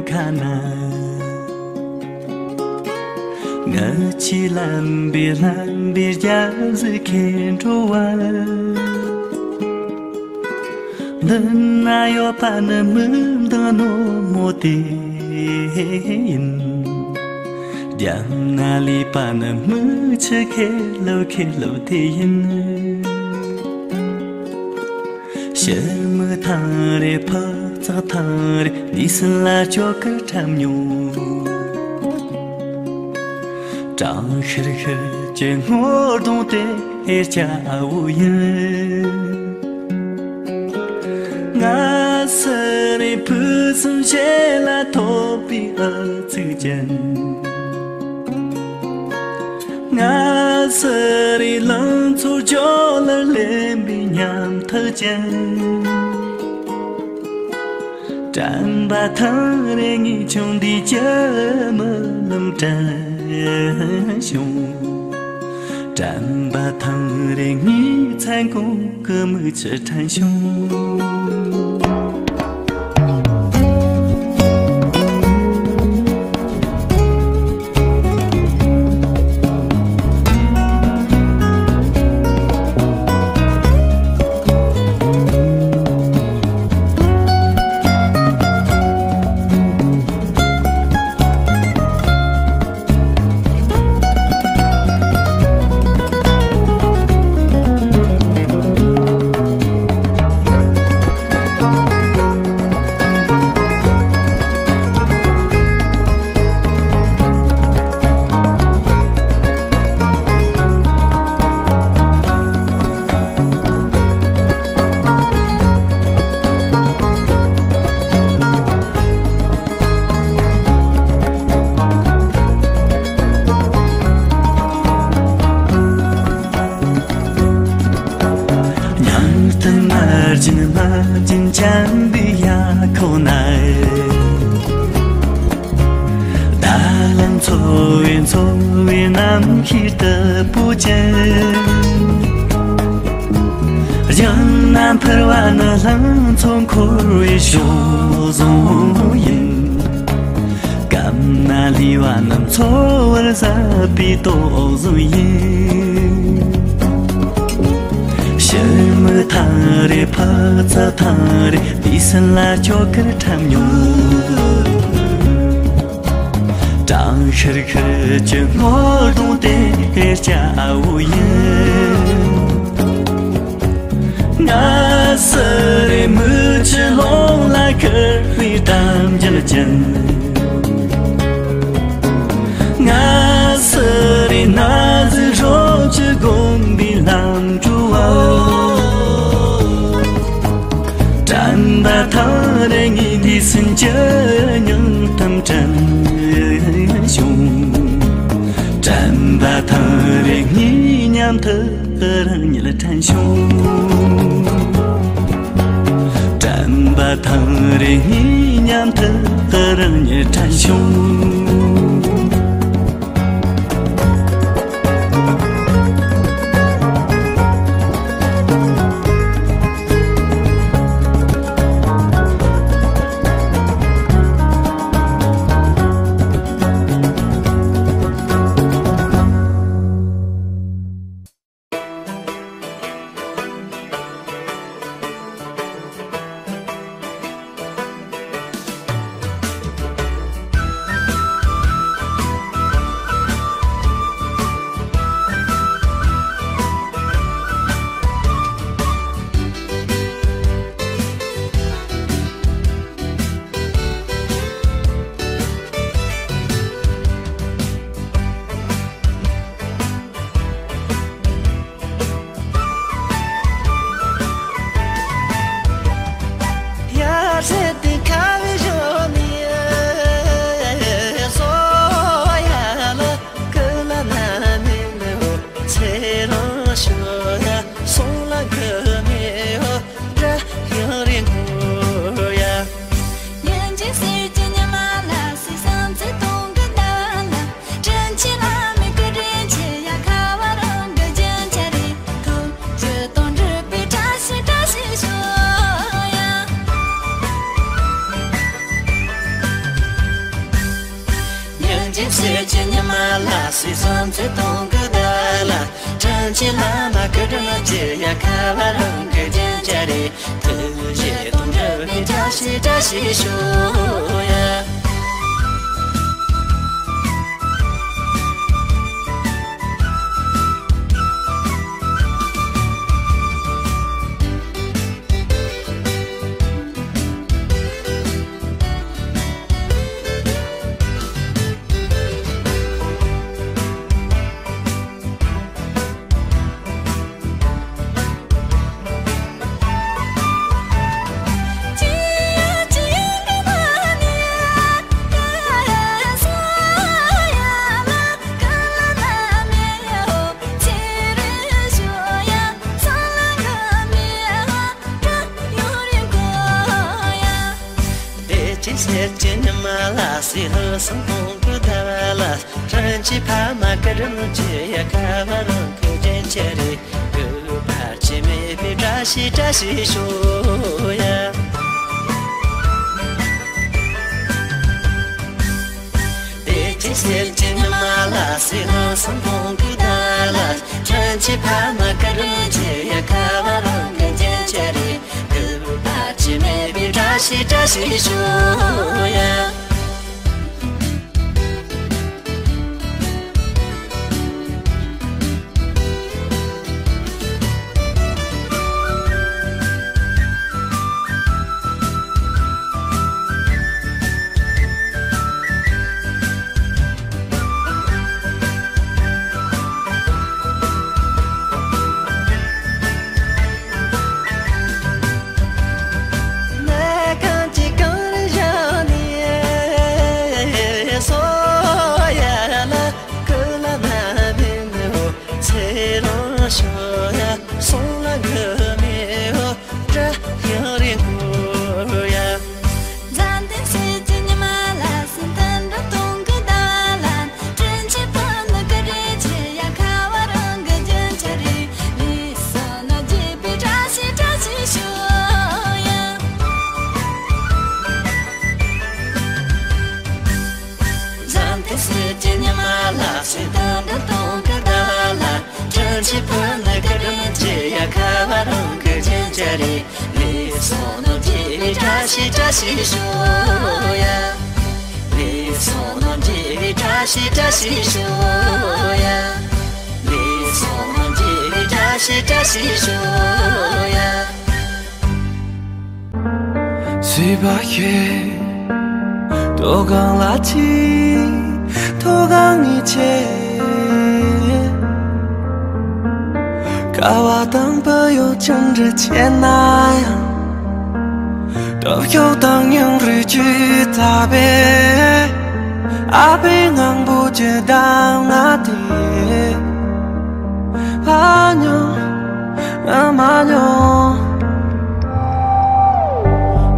ཁ་ན། ངི་ཆོས་ལམ་པའི་ལམ་པའི་རྒྱ་ཟིག་ཁེ་འགྲོ་བ། མདུན་ན་ཡོད་པ་ནི་མི་འདང་ནོ་མོ་དེ་ཡིན། རྒྱབ་ན་ལུས་པ་ནི་མི་ཆུ་ཁེ་ལོ་ཁེ་ལོ་དེ་ཡིན། ཕྱི་མིག་ཐང་རེ་ཕུ་ཚག་ཐང་རེ་འདི་སྲིད་ལ་ཅོག་གི་ཁྲམ་ཉོ། གྲང་ཤུར་ཤུར་གྱི་སྔོ་གདོང་དེ་སྐྱ་བོ་ཡིན། ང་སུ་རེད་ཕུ་སུམ་ཞེ་ལ་ཐོབ་པའི་ཨ་ཚིག་ཅན། ང་སུ་རེད་ལང་ཚོ་ཇོ་ལར་ལེན་པའི་ཉམ་ཐག་ཅན། དྲན་པ་ཐང་རེ་ངའི་ཆུང་འདི་ཅི་མི་ལམ་དྲན་བྱུང་། དྲན་པ་ཐང་རེ་ངའི་མཚན་གོང་གི་མིག་ཆུ་དྲན་བྱུང་། མྱང་སྟེ་མ་བྱིན་མ་བྱིན་འཇམ་པའི་ཡ་ཁོ་ན། ད་ལམ་འཚོ་བའི་འཚོ་བའི་རྣམ་ཤེས་ལྟ་བུ་ཅན། རྒྱང་ན་འཕུར་བ་ནི་ལང་ཚོ་འཁོར་བའི་ཤོག་ཟུང་ཡིན། སྐམ་ན་ལུས་པ་རྣམས་འཚོ་བར་ཟབ་པའི་དོགས་ཟོན་ཡིན། ཕྱི་མིག་ཐང་རེ་ཕ་ཚ་ཐང་རེ་དུས་སུ་ལ་ཅོག་གར་ཁྲམ་ཉོ། གྲང་ཤུར་ཤུར་གྱི་སྔོ་གདོང་དེ་སྐྱ་བོ་ཡིན། ང་སུ་རེད་མི་ཆུ་ཀླུང་ལ་ཁུར་བའི་གཏམ་རྒྱུད་ཅན། ང་སུ་རེད་ན་ཟི་རོ་ཆུ་དགོན་པའི་ལམ་བྲོ་བ། དྲན་པ་ཐང་རེ་ངའི་འདི་སུན་གྱི་སྙིང་གཏམ་དྲན་བྱུང་། དྲན་པ་ཐང་རེ་ངའི་ཉམ་ཐག་རང་ཉིད་དྲན་བྱུང་། དྲན་པ་ཐང་རེ་ངའི་ཉམ་ཐག་རང་ཉིད་དྲན་བྱུང་། ཟེར་གྱི་ཉི་མ་ལ་སྲིད་གསུམ་ཚེ་སྟོང་གི་ཟླ་བ་ལ། དྲིན་ཆེན་བླ་མ་སྐུ་དྲིན་ཆེ་ཡ། ཁ་བ་རང་གི་རྒྱན་ཆ་རེད། ཐུགས་རྗེ་དང་འབྲེལ་བའི་བཀྲ་ཤིས་བཀྲ་ཤིས་ཤོག་ཡ། བདེ་སྐྱིད་གསེར་གྱི་ཉི་མ་ལ། སྲིད་ལྷོ་སུམ་སྟོང་གི་ཟླ་བ་ལ། དྲིན་ཆེན་ཕ་མ་སྐུ་དྲིན་ཆེ་ཡ། ཁ་བ་རང་གི་རྒྱན་ཆ་རེད། གུས་པར་ཆེ་མེད་པའི་བཀྲ་ཤིས་བཀྲ་ཤིས་ཤོག་ཡ། བདེ་སྐྱིད་གསེར་གྱི་ཉི་མ་ལ། སྲིད་ལྷོ་སུམ་སྟོང་གི་ཟླ་བ་ལ། དྲིན་ཆེན་ཕ་མ་སྐུ་དྲིན་ཆེ་ཡ། ཁ་བ་རང་གི་རྒྱན་ཆ་རེད། གུས་པར་ཆེ་མེད་པའི་བཀྲ་ཤིས་བཀྲ་ཤིས་ཤོག་ཡ། འཛམ་བུ་གླིང་ཕྱི་ཉི་མ་ལ། སྲིད་དང་འགྲོ་སྟོང་གི་ཟླ་བ་ལ། དྲིན་ཆེན་ཕ་མ་སྐུ་དྲིན་ཆེ་ཡ། ཁ་བ་རང་གི་རྒྱན་ཆ་རེད། ལུས་སོ་ནོ་རྒྱས་པའི་བཀྲ་ཤིས་བཀྲ་ཤིས་ཤོག་ཡ། འཛམ་བུ་གླིང་ཕྱི་ཉི་མ་ལ། སྲིད་དང་འགྲོ་སྟོང་གི་ཟླ་བ་ལ། དྲིན་ཆེན་ཕ་མ་སྐུ་དྲིན་ཆེ་ཡ། ཁ་བ་རང་གི་རྒྱན་ཆ་རེད། ལུས་སོ་ནོ་རྒྱས་པའི་བཀྲ་ཤིས་བཀྲ་ཤིས་ཤོག་ཡ། ལུས་སོ་ནོ་རྒྱས་པའི་བཀྲ་ཤིས་བཀྲ་ཤིས་ཤོག་ཡ། ལུས་སོ་ནོ་རྒྱས་པའི་བཀྲ་ཤིས་བཀྲ་ཤིས་ཤོག་ཡ། སྲིད་པ་ཞེས་དོ་གང་ལ་ཅི་དོ་གང་ངེས་ཆེ། ཀ་བ་དང་བུ་ཡུག་ཅི་འདྲ་ཆེ་ན་ཡང་། སྟོབས་ཤུགས་དང་སྙིང་རུས་ཀྱིས་བཏབ་པའི་ཨ་ཕའི་ངང་པོ་ཇི་ལྟར་ང་དེ་ཕ་ཉོ་ང་མ་ཉོ།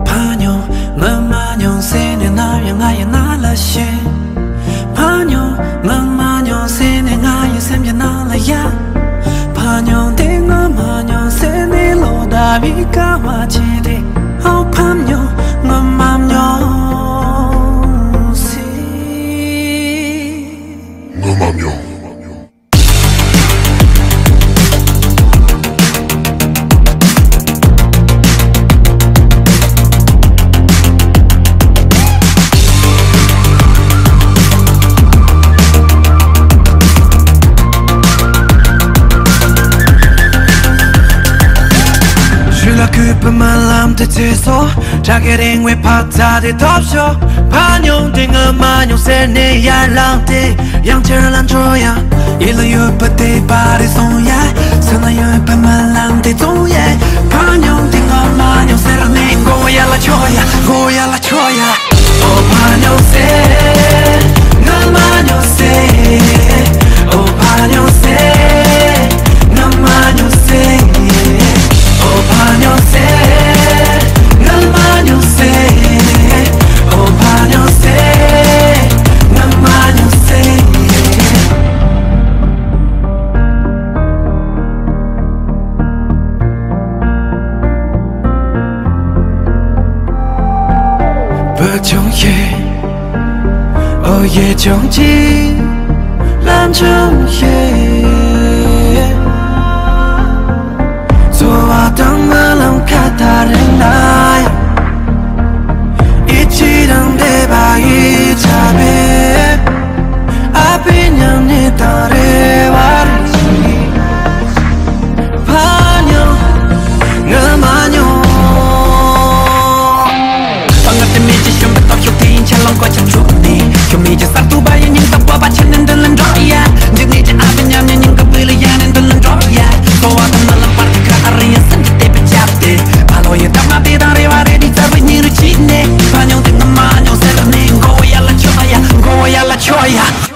ཕ་ཉོ་ང་མ་ཉོ་ཟེར་ནས་ནམ་ཡང་ང་ཡི་ནང་ལ་ཤི། ཕ་ཉོ་ང་མ་ཉོ་ཟེར་ནས་ང་ཡི་སེམས་ཀྱི་ནང་ལ་ཡ། ཕ་ཉོ་དེ་ང་མ་ཉོ་ཟེར་ནས་ལོ་ཟླ་བའི་དཀའ་བ་ཆེ་དེ། ཨོ་ཕ་ཉོ་ང་མ་ཉོ་ཟེར། ང་མ་ཉོ། ཞུ་ལ་གུས་པ་སྨོན་ལམ་དེ་ཚེ་སོ། བྲག་གི་རིང་བའི་འཕག་འཚག་དེ་ཐོབ་ཤོག་ཕ་ཉོ་དེ་ང་མ་ཉོ་ཟེར་ནས་ཡར་ལངས་ཏེ། ཡང་ཆེར་ལ་འགྲོ་ཡ། ཡིད་ལ་ཡོད་པ་དེ་པར་རེ་སོང་ཡ། སེམས་ལ་ཡོད་པའི་སྨོན་ལམ་དེ་བཙོང་ཡ། ཕ་ཉོ་དེ་ང་མ་ཉོ་ཟེར་ནས་མགོ་ཡ་ལ་ཆོག་ཡ། མགོ་ཡ་ལ་ཆོག་ཡ། ཨོ་ཕ་ཉོ་ཟེར། ང་མ་ཉོ་ཟེར། ཨོ་ཕ་ཉོ་ཟེར། ང་མ་ཉོ་ཟེར། ཨོ་ཕ་ཉོ་ཟེར། ང་མ་ཉོ་ཟེར། ཨོ་ཕ་ཉོ་ཟེར། ང་མ་ཉོ་ཟེར། བུ་ཆུང་ཞིག་ཨོ་ ཡེ་ཆུང་ཆི་ལམ་ཆུང་ཤེས། འཚོ་བ་དང་རྨི་ལམ་ཁ་ཐག་རིང་ན་ཡང་། ཡིད་ཆེས་དང་འདོད་པ་ཡིས་ཆགས་པའི། ཨ་ཕའི་ཉམས་ཉེས་དང་རེ་བ་རེ་ཞིག་ཕ་མྱོང་ངུ་མ་མྱོང་། དཔའ་ངར་དེ་མེད་ཅིང་ཞུམ་པའི་སྟོབས་ཤུགས་དེ་ཡིན་ཆེད་ལ་མགོ་ཆ་འཁྲུགས་ནས། ཞུམ་མེད་ཀྱི་གསར་ཐུག་པ་ཡི་སྙིང་སྟོབས་བཀོད་པ་ཆེ་ནས་མདུན་ལ་འགྲོ་ཡ། འཇིགས་མེད་ཀྱི་ཨ་ཕའི་ཉམས་ཉེས་སྙིང་གི་སྤུས་ལ་ཡལ་ནས་མདུན་ལ་འགྲོ་ཡ། འཚོ་བ་དང་རྨི་ལམ་བར་གྱི་ཁ་ཨ་རི་ཡང་སེམས་ཀྱི་བལྟས་པའི་ཆབ་དེ། ཕ་ལོ་ཡི་ཐ་མ་དེ་དང་རེ་བ་རེ་རེ་རྩ་བའི་སྙིང་རུས་བྱས་ནས། ཕ་མྱོང་དེ་ངུ་མ་མྱོང་ཟེར་ནས། མགོ་བོ་ཡར་ལ་ཕྱོགས་ཡ། མགོ་བོ་ཡར་ལ་ཕྱོགས་ཡ།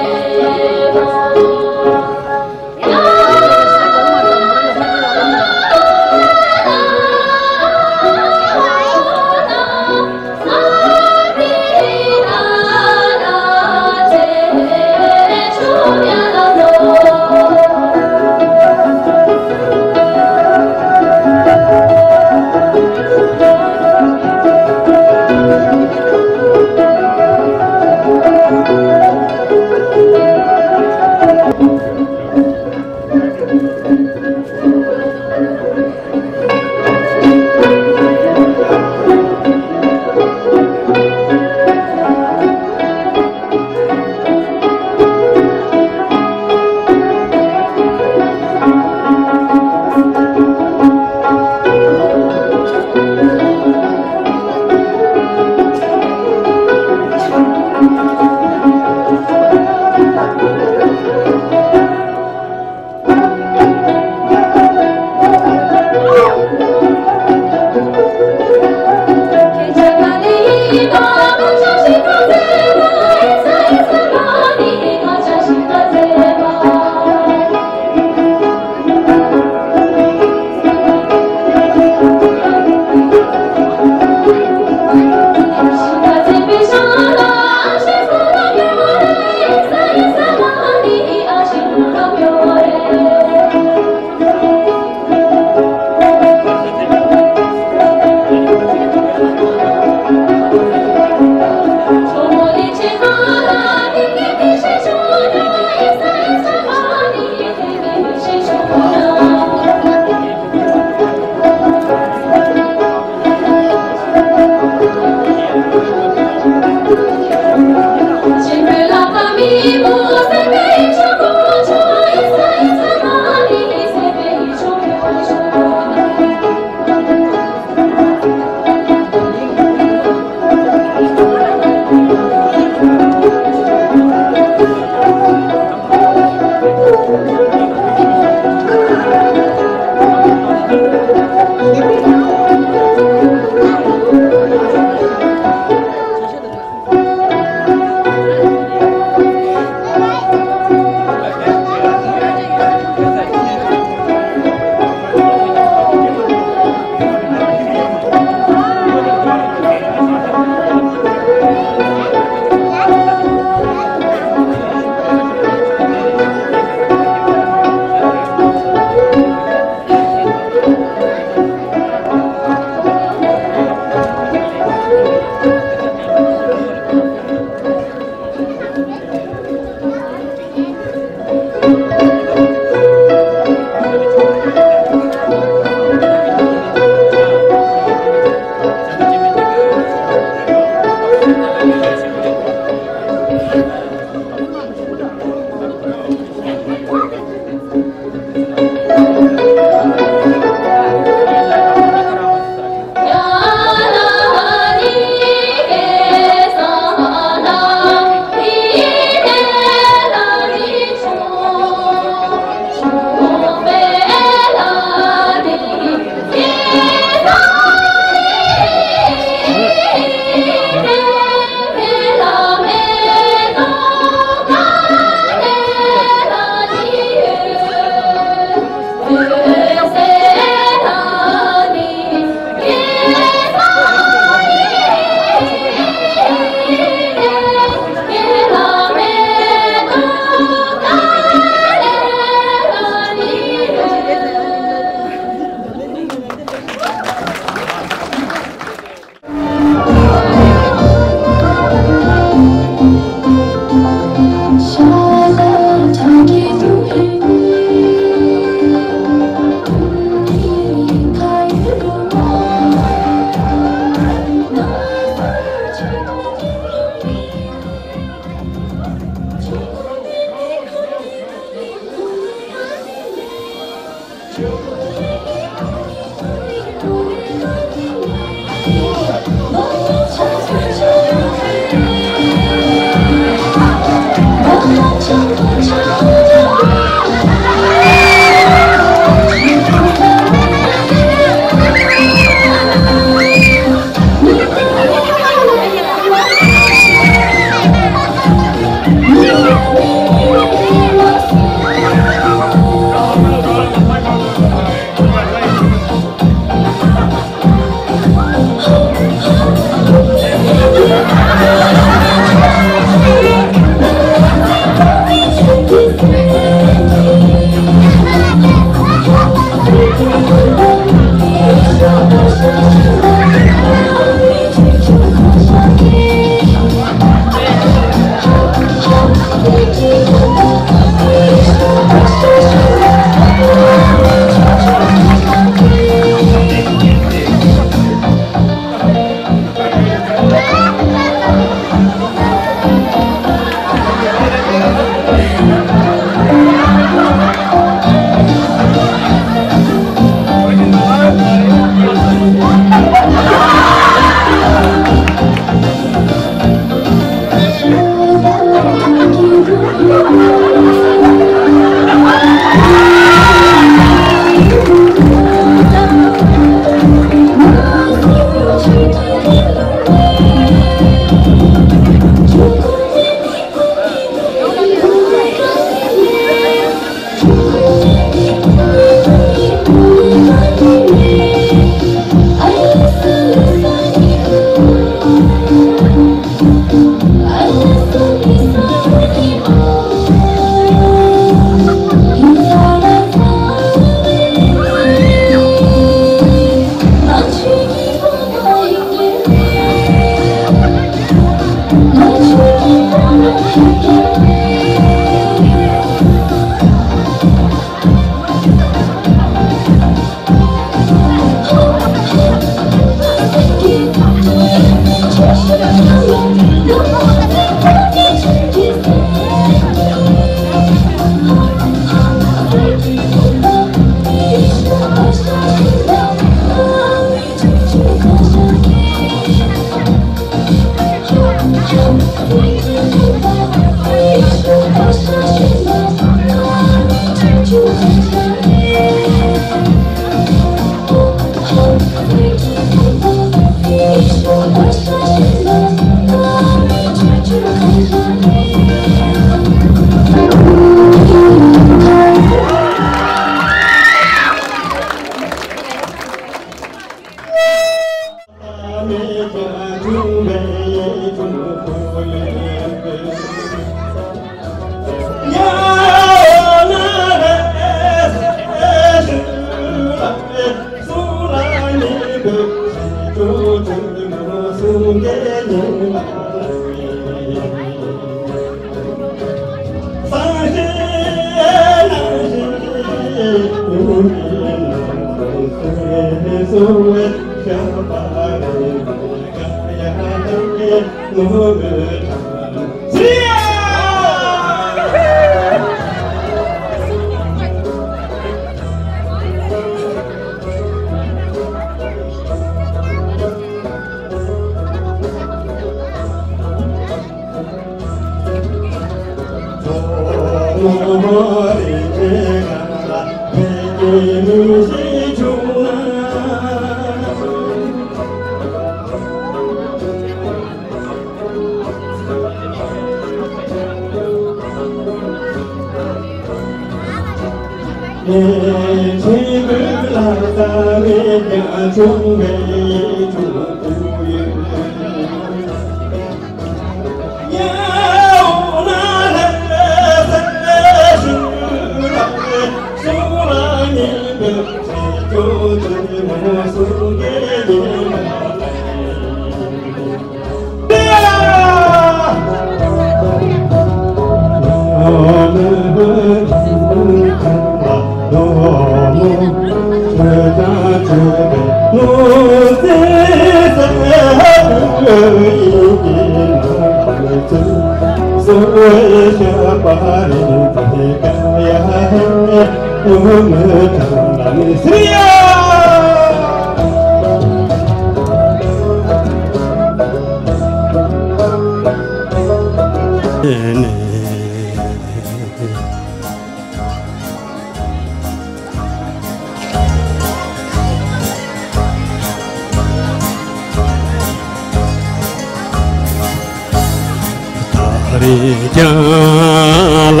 ཀྱང་ལ་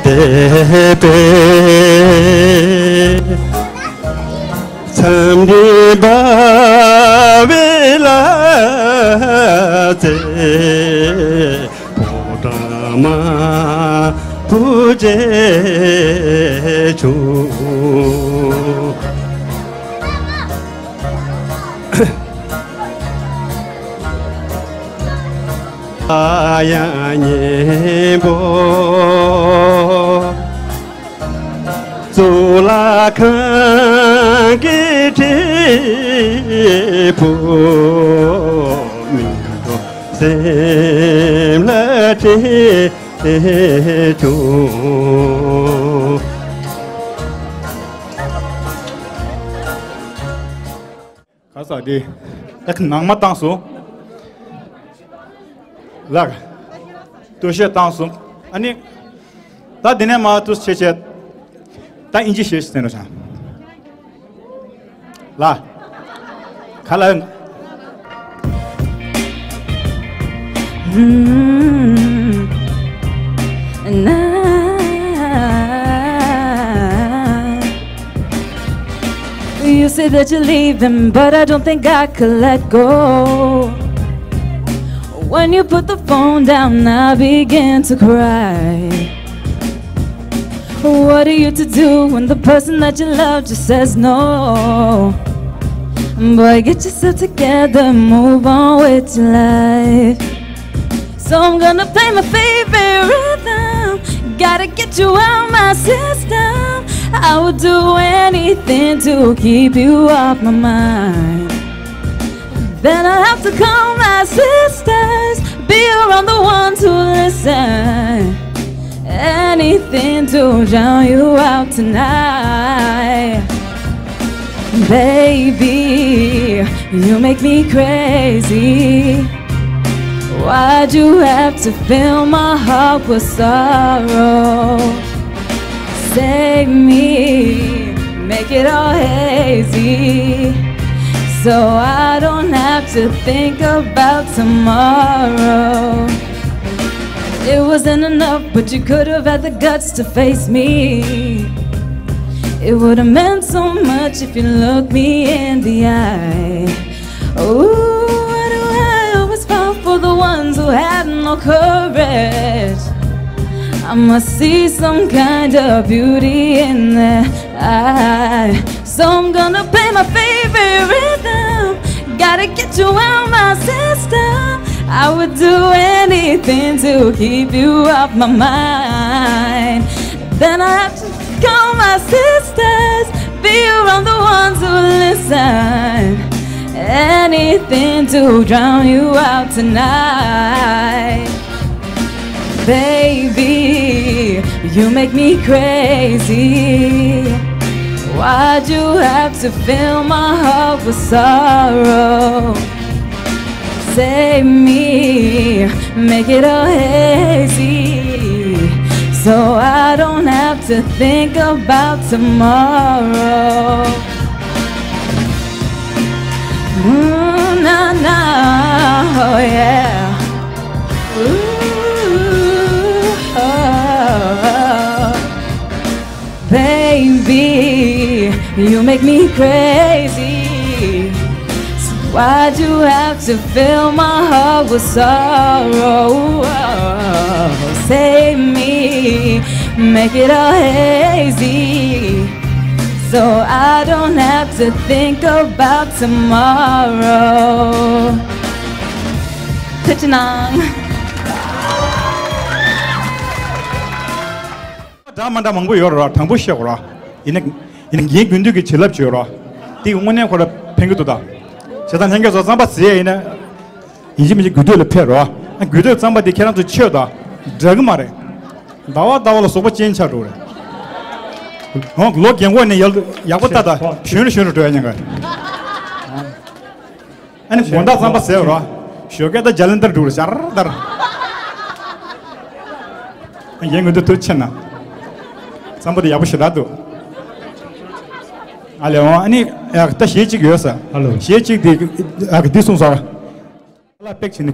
དད་པས་མཚམས་འདྲིས་འབར་བའི་ལ་རྩེ། ཕོ་བྲང་དམར་པོ་མཇལ་བྱུང་། ཡང་སྙན་པོ། གཙུག་ལག་ཁང་གི་སྒྲིག་ཕུག་མིག་ཏོ་སེམས་ལ་དྲན་བྱུང་། ག་ས་དེ། ཨེ་ནང་མ་བཏང་སོང་། ལགས། སྟོད་གཞས་བཏང་སོང་། ཨ་ནི། ད་འདི་ནས་མར་ཏུ་ཆེ་ཆེ། ད་ཨིན་ཇི་ཤེས་ཟེར་ནོ་ཤ། ལ། ག་ལ། You say that you're leaving, but I don't think I could let go. When you put the phone down, I begin to cry. What are you to do when the person that you love just says no? Boy, get yourself together, move on with your life. So I'm gonna play my favorite rhythm. Gotta get you out my system. I would do anything to keep you off my mind. Then I have to call my sisters, be around the ones who listen. Anything to drown you out tonight. Baby, you make me crazy. Why'd you have to fill my heart with sorrow? Save me, make it all hazy, so I don't have to think about tomorrow. It wasn't enough, but you could have had the guts to face me. It would have meant so much if you looked me in the eye. Ooh, why do I always fall for the ones who had no courage? I must see some kind of beauty in their eye. So I'm gonna play my favorite rhythm. Gotta get you out my system. I would do anything to keep you off my mind. Then I have to call my sisters, be around the ones who listen. Anything to drown you out tonight. Baby, you make me crazy. Why'd you have to fill my heart with sorrow? Save me, make it all hazy, so I don't have to think about tomorrow. Ooh, na, na, oh yeah. Ooh, oh, oh. Baby, you make me crazy. So why'd you have to fill my heart with sorrow? Save me, make it all hazy, so I don't have to think about tomorrow. ཐུགས་རྗེ་གནང་། འདྲ་མ་འདྲ་མང་པོ་ཡོད་རེད། དྲང་པོ་བཤད་དགོས་རེད། ཡིན་ན་ཡིན་ན་ངའི་དགུན་དུས་ཀྱི་བྱིན་རླབས་བྱོས་རེད། དེ་དངོས་གནས་ཁོ་ར་ཕན་གྱི་འདུག་ད། བྱས་ཙང་ལྷན་རྒྱས་ཚོ་རྩམ་པ་ཟས་ཡིན་ན། ཡིན་གཅིག་མིན་གཅིག་དགུན་དུས་ལ་ཕེབས་རེད། ཨ་དགུན་དུས་རྩམ་པ་དེ་ཁྱེད་རང་ཚོ་མཆོད་དང་། འདྲ་གི་མ་རེད། ཟླ་བ་ཟླ་བ་ལ་ཟོག་པོ་ཅན་ཆགས་འགྲོ་རེད། འོ་ལོ་རྒན་གོག་ནས་ཡག་ཡག་པོ་ལྟ་ད་གཞོན་རུ་གཞོན་རུ་འགྲོ་ཡ་ཉན་ག་ཨ་ནི་དགོང་དག་རྩམ་པ་ཟས་རོ། ཞོགས་ཀས་ད་ཇ་ལན་ཏར་འགྲོ་རེད་ཤར་ཏར། ཨ་ཡན་ངོས་འདུག་ཐུགས་ཆེ་ན། རྩམ་པ་དེ་ཡག་པོ་ཞེ་དྲག་འདུག་ཨ་ལེ་འོ་ཨ་ནི་ཨ་ད་གཞས་གཅིག་ཡོད་ས། ཧ་ལོ། གཞས་གཅིག་དེ་ཨ་འདི་གསུངས་སོང་། ལ་པེག་བྱས་ནས།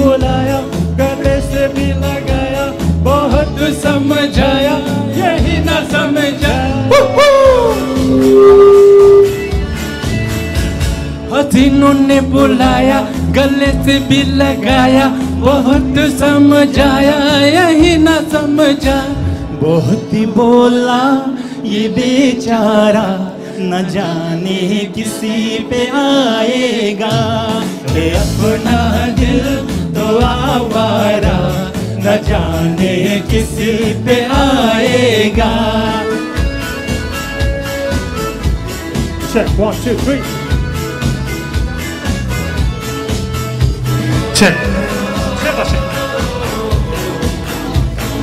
बुलाया, गले से भी लगाया, बहुत समझाया, यही ना समझा। हसीनों ने बुलाया, गले से भी लगाया, बहुत समझाया, यही ना समझा। बहुत ही बोला ये बेचारा, न जाने किसी पे आएगा। ये अपना दिल तो आवारा, न जाने किस पे आएगा। Check, one, two, three. Check.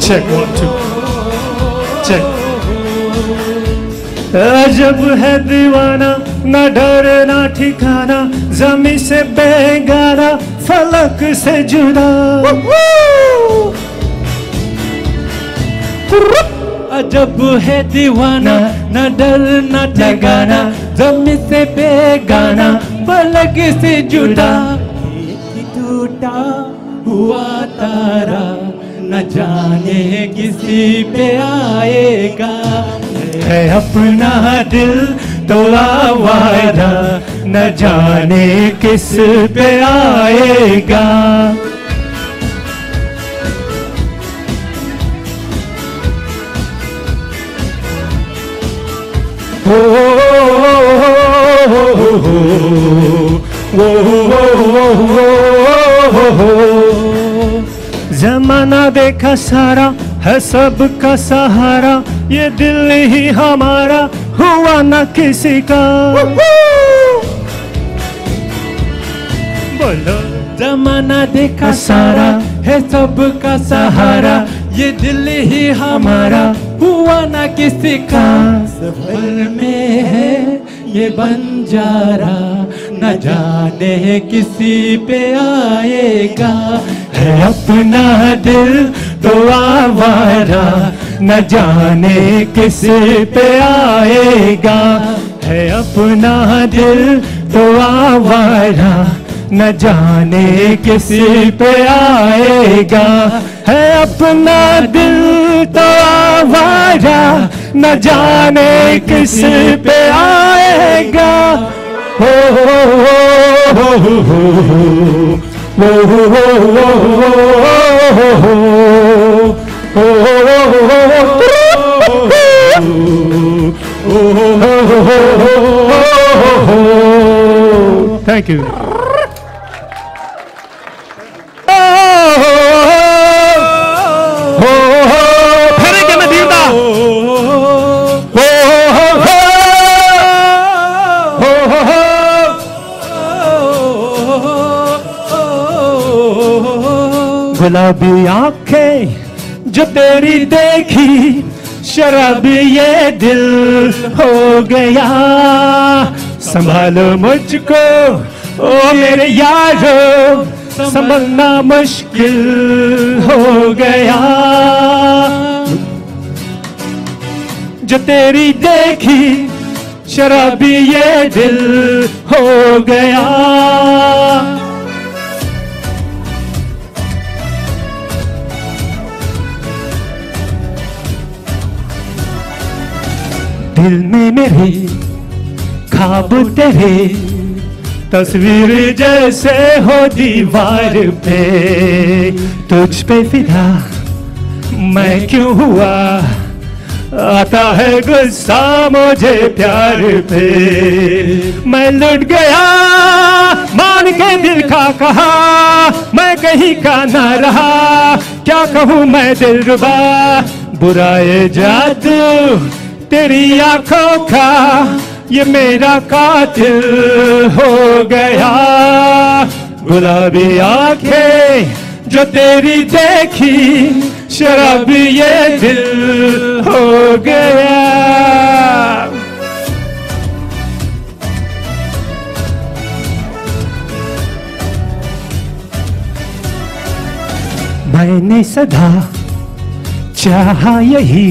Check, one, two. Check. अजब है दीवाना, ना डर ना ठिकाना, जमी से बेगाना, फलक से जुदा। अजब है दीवाना, ना डर ना ठिकाना, जमी से बेगाना, फलक से जुदा। एक टूटा हुआ तारा, न जाने किसी पे आएगा। है अपना दिल तो आवारा, न जाने किस पे आएगा। जमाना देखा सारा, है सबका सहारा, ये दिल ही हमारा, हुआ ना किसी का। बोलो। जमाना देखा सारा, है सबका सहारा, ये दिल ही हमारा, हुआ ना किसी का। सफर में है ये बंजारा, न जाने किसी पे आएगा। है अपना दिल तो आवारा, न जाने किस पे आएगा। है अपना दिल तो आवारा, न जाने किस पे आएगा। है अपना दिल तो आवारा, न जाने किस पे आएगा। हो, हो, हो, हो। Thank you. गुलाबी आंखें जो तेरी देखी, शराबी ये दिल हो गया। संभालो मुझको, ओ मेरे यारो, संभलना मुश्किल हो गया। जो तेरी देखी, शराबी ये दिल हो गया। दिल में मेरे ख्वाब तेरे, तस्वीर जैसे हो दीवार पे। तुझ पे फिदा मैं क्यों हुआ, आता है गुस्सा मुझे प्यार पे। मैं लुट गया मान के दिल का कहा, मैं कहीं का ना रहा, क्या कहूँ मैं दिलरुबा। बुरा ये जादू तेरी आंखों का, ये मेरा कातिल हो गया। गुलाबी आंखें जो तेरी देखी, शराबी ये दिल हो गया। मैंने सदा चाहा यही,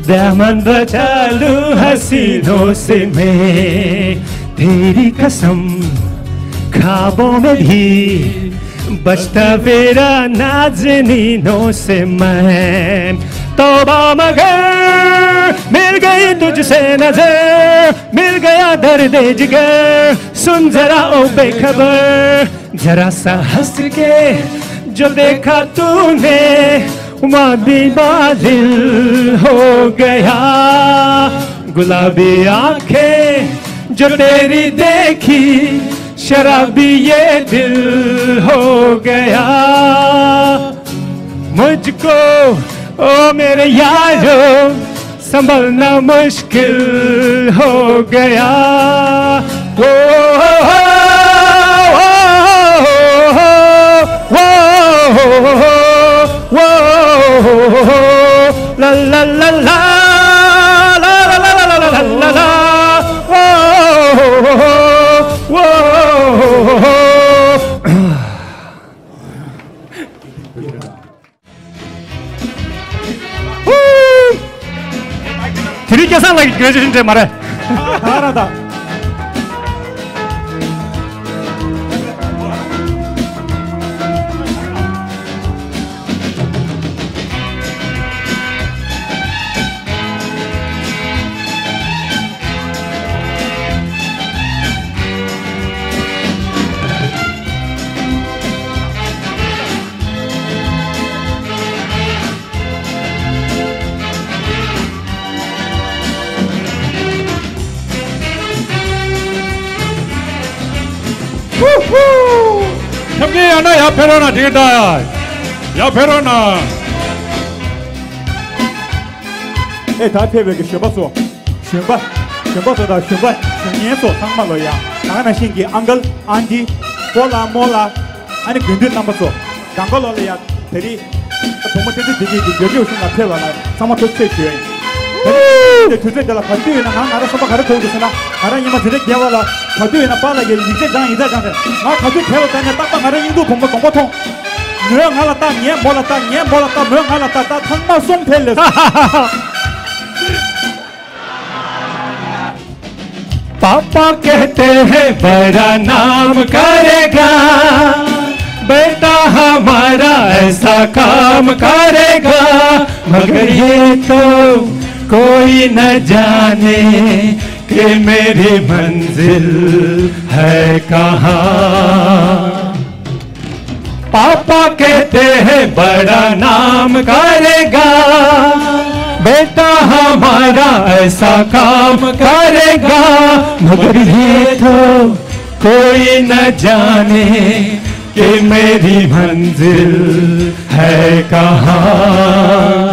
दामन बचा लूं हसीनों से मैं। तेरी कसम, ख्वाबों में भी बचता मेरा नाज़नीनों से मैं। तौबा मगर मिल गई तुझसे नजर, मिल गया दर्द जिगर। सुन जरा ओ बेखबर, जरा सा हंस के जो देखा तूने, वहाँ भी बादल हो गया। गुलाबी आंखें जो तेरी देखी, शराबी ये दिल हो गया। मुझको, ओ मेरे यारो, संभलना मुश्किल हो गया। ओ, ओ, ओ, ला, ला, ला, ला, ला, ला, ला, ला, ला, ला, ला, ओ, ओ, ओ, ओ। དེ་རིང་སྐལ་བཟང་ལགས་ཀྱི་གྲ་སྒྲིག་རེད་མ་རེད། ད་ར་ད། ཁྱབ་མཁན་ཡང་ན་ཡར་ཕེབས་རོགས་གནང་། དེ་ག་ད་ཡར་ཕེབས་རོགས་གནང་། ཨེ་ད་ཕེབས་པའི་གི་གཞོན་པ་ཚོ། གཞོན་པ། གཞོན་པ་ཚོ་དང་གཞོན་པ་གཞོན་ངན་ཚོ་ཚང་མ་ལོ་ཡ། ད་ག་ནང་བཞིན་གྱི་ཨང་ཀལ་ཨན་ཏི། སྤོ་ལགས་རྨོ་ལགས། ཨ་ནི་དགེ་འདུན་རྣམ་པ་ཚོ། གང་ག་ལོ་ལ་ཡ། དེ་རིང་། བུ་མོ་བསྟན་འཛིན་བདེ་སྐྱིད་ཀྱི་རྒྱབ་སྐྱོར་ཞུ་ལ་ཕེབས་པ་ལ་ཚང་མ་ཐུགས་རྗེ་ཆེ་ཞུ་ཡ་ཡིན། དེ་རིང་དུས་ཚོད་འདི་ལ་ག་དུས་ཡིན་ན་ང་ང་རང་བསམ་པ་ག་རེ་གོ་གི་འདུག་ཟེར་ན། ང་རང་ཉི་མ་འཛིན་གྲྭ་བརྒྱད་པ་ལ་ག་དུས་ཡིན་ན་པཱ་ལགས་ཀྱིས་ཡིག་ཆ་སྦྱངས་ཡིག་ཆ་སྦྱངས་ཟེར། ང་ག་དུས་དེ་ལ་ལྟ་ནས་རྟག་པར་ང་རང་སྙིང་སྡུག་བུ་མོ་གདོང་པ་མཐོང་། མོས་ང་ལ་ལྟ། ངས་མོ་ལ་ལྟ། ངས་མོ་ལ་ལྟ། མོས་ང་ལ་ལྟ། ད་ཚང་མ་སོང་ཐལ་ལེ། पापा कहते हैं बड़ा नाम करेगा, बेटा हमारा ऐसा काम करेगा, मगर ये तो कोई न जाने कि मेरी मंजिल है कहाँ। पापा कहते हैं बड़ा नाम करेगा, बेटा हमारा ऐसा काम करेगा, मगर ये तो कोई न जाने कि मेरी मंजिल है कहाँ।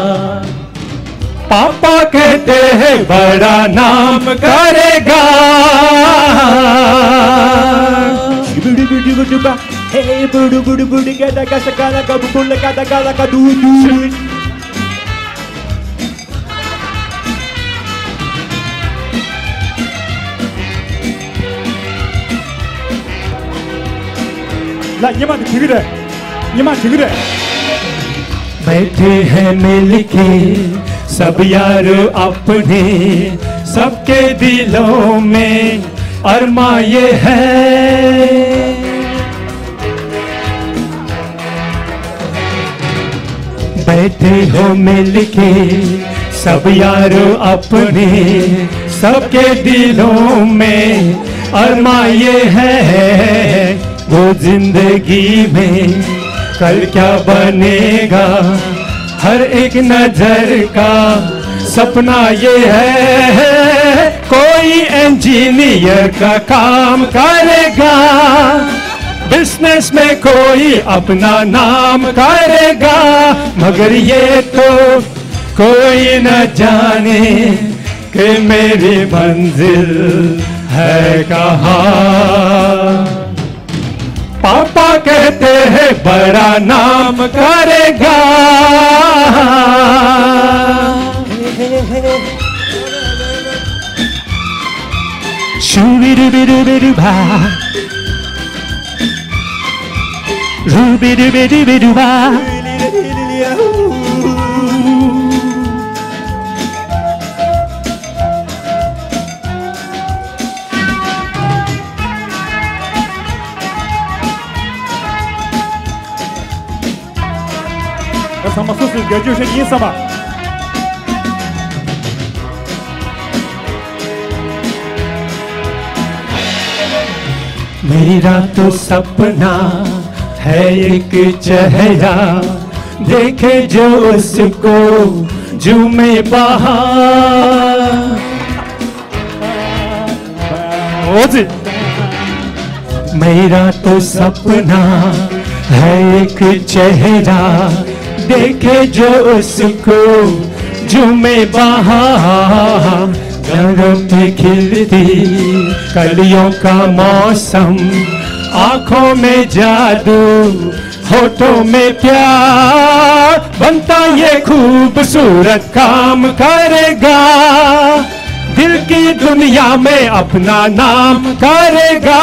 पापा कहते हैं बड़ा नाम करेगा। Hey, budu, budu, budu, gada, gasa, gala, gabu, bula, gada, gala, gadu, du. ལ་ཉི་མ་དེ་བྲིས་གི་རེད། ཉི་མ་བྲིས་གི་རེད། बैठे हैं मिलके सब यार अपने, सबके दिलों में अरमा ये है। बैठे हो मिलके सब यार अपने, सबके दिलों में अरमा ये है, वो जिंदगी में कल क्या बनेगा, हर एक नजर का सपना ये है, कोई इंजीनियर का काम करेगा, बिजनेस में कोई अपना नाम करेगा, मगर ये तो कोई न जाने कि मेरी मंजिल है कहाँ। पापा कहते हैं बड़ा नाम करेगा। Shoo-be-doo-be-doo-be-doo-ba. Roo-be-doo-be-doo-be-doo-ba. ཚང་མ་སོ་སོའི་དགའ་སྐྱོ་ཤར་ཡིན་བསམ་པ། मेरा तो सपना है एक चेहरा, देखे जो उसको झूमे बाहर। मेरा तो सपना है एक चेहरा, देखे जो उसको झूमे बाहर। घरों पे खिलती कलियों का मौसम, आंखों में जादू, होठों में प्यार, बनता ये खूबसूरत काम करेगा। दिल की दुनिया में अपना नाम करेगा।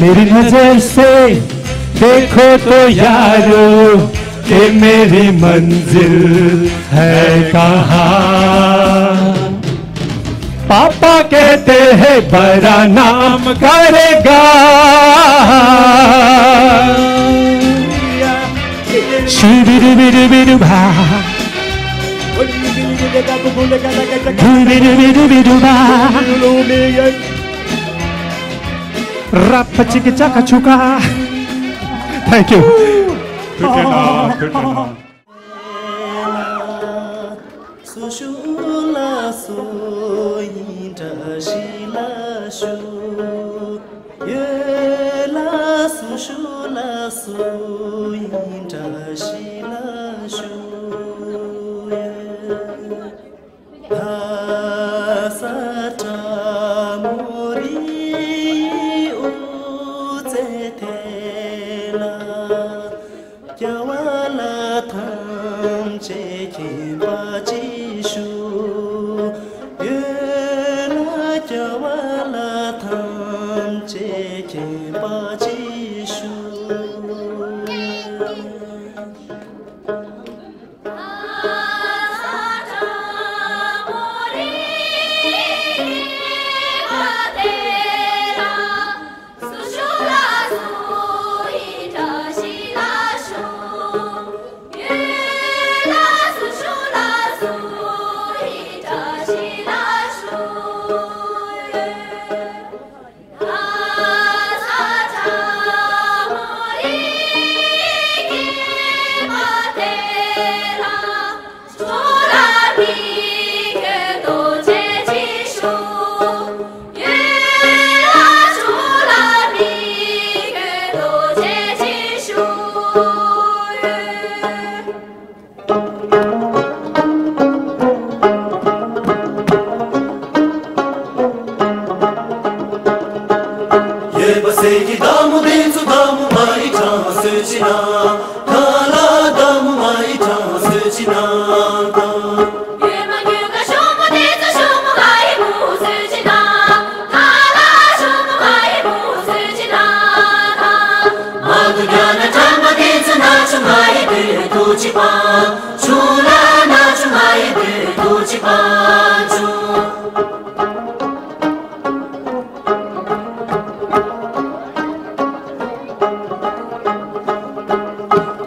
मेरी नजर से देखो तो यारो, कि मेरी मंजिल है कहाँ। पापा कहते हैं बड़ा नाम करेगा। Shoo-be-doo-be-doo-be-doo-ba. Doo-be-doo-be-doo-be-doo-ba. Rap-a-chicka-chaka-chuka. Thank you. སུ་ཞུ་ལ་སུ་ཡིན་འདྲ་ཞིག་ལ་ཞུ། ཡོད་ལ་སུ་ཞུ་ལ་སུ་ཡིན་འདྲ་ཞིག་ལ་ཞུ། ཡོད། ལྷ་ས་དྲ་མོ་རི་ཡི་དབུ་རྩེ་དེ་ལ། རྒྱལ་བ་ལྷ་ཐམས་ཅད་མཁྱེན་པ་ཅིག་ཞུ། ཡོད་ལ་རྒྱལ་བ་ལྷ་ཐམས་ཅད་མཁྱེན་པ་ཅིག་ཞུ། ཡོད་པ་ཟེར་གྱི་བདག་མོ་དེ་ཚོ་བདག་མོ་མ་ཡི་གྲངས་སུ་ཅི་ན། ཐ་ལ་བདག་མོ་མ་ཡི་གྲངས་སུ་ཅི་ན་ད། ཡོད་མ་ཡོད་ག་ཞོ་མོ་དེ་ཚོ་ཞོ་མོ་མ་ཡི་མུ་སུ་ཅི་ན། ཐ་ལ་ཞོ་མོ་མ་ཡི་མུ་སུ་ཅི་ན་ད། མ་དུ་རྒྱ་ན་དྲན་པ་དེ་ཚོ་ན་ཆུ་མ་ཡི་དུ་དུ་ཅི་པ། ཆུ་ལ་ན་ཆུ་མ་ཡི་དུ་དུ་ཅི་པ་ཆུ།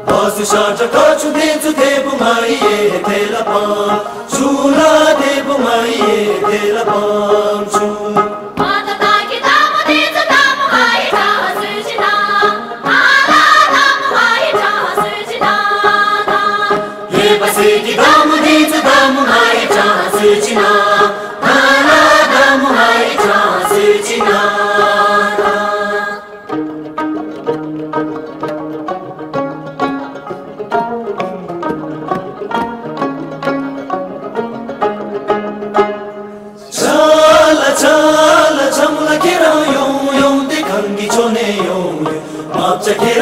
བ་སུ་ཤ་ཁྲ་ཁ་ཆུ་དེ་ཚུ་དེ་བུ་མ་ཡི་ཡེ་དེ་ལ་པང་ཆུ་ལ་དེ་བུ་མ་ཡི་ཡེ་དེ་ལ་པང་ཆུ། ཡོད་པ་ཟེར་གྱི་བདག་མོ་དེ་ཚོ་བདག་མོ་མ་ཡི་གྲངས་སུ་ཅི་ན། ཐ་ལ་བདག་མོ་མ་ཡི་གྲངས་སུ་ཅི་ན། ཆ་ལ་ཆ་ལ་ཆ་མོ་ལ་ཁྱེད་རང་ཡོང་ཡོང་དེ་གང་གི་ཕྱོགས་ནས་ཡོང་ཡོད། མ་བྱ་ཁྱེད།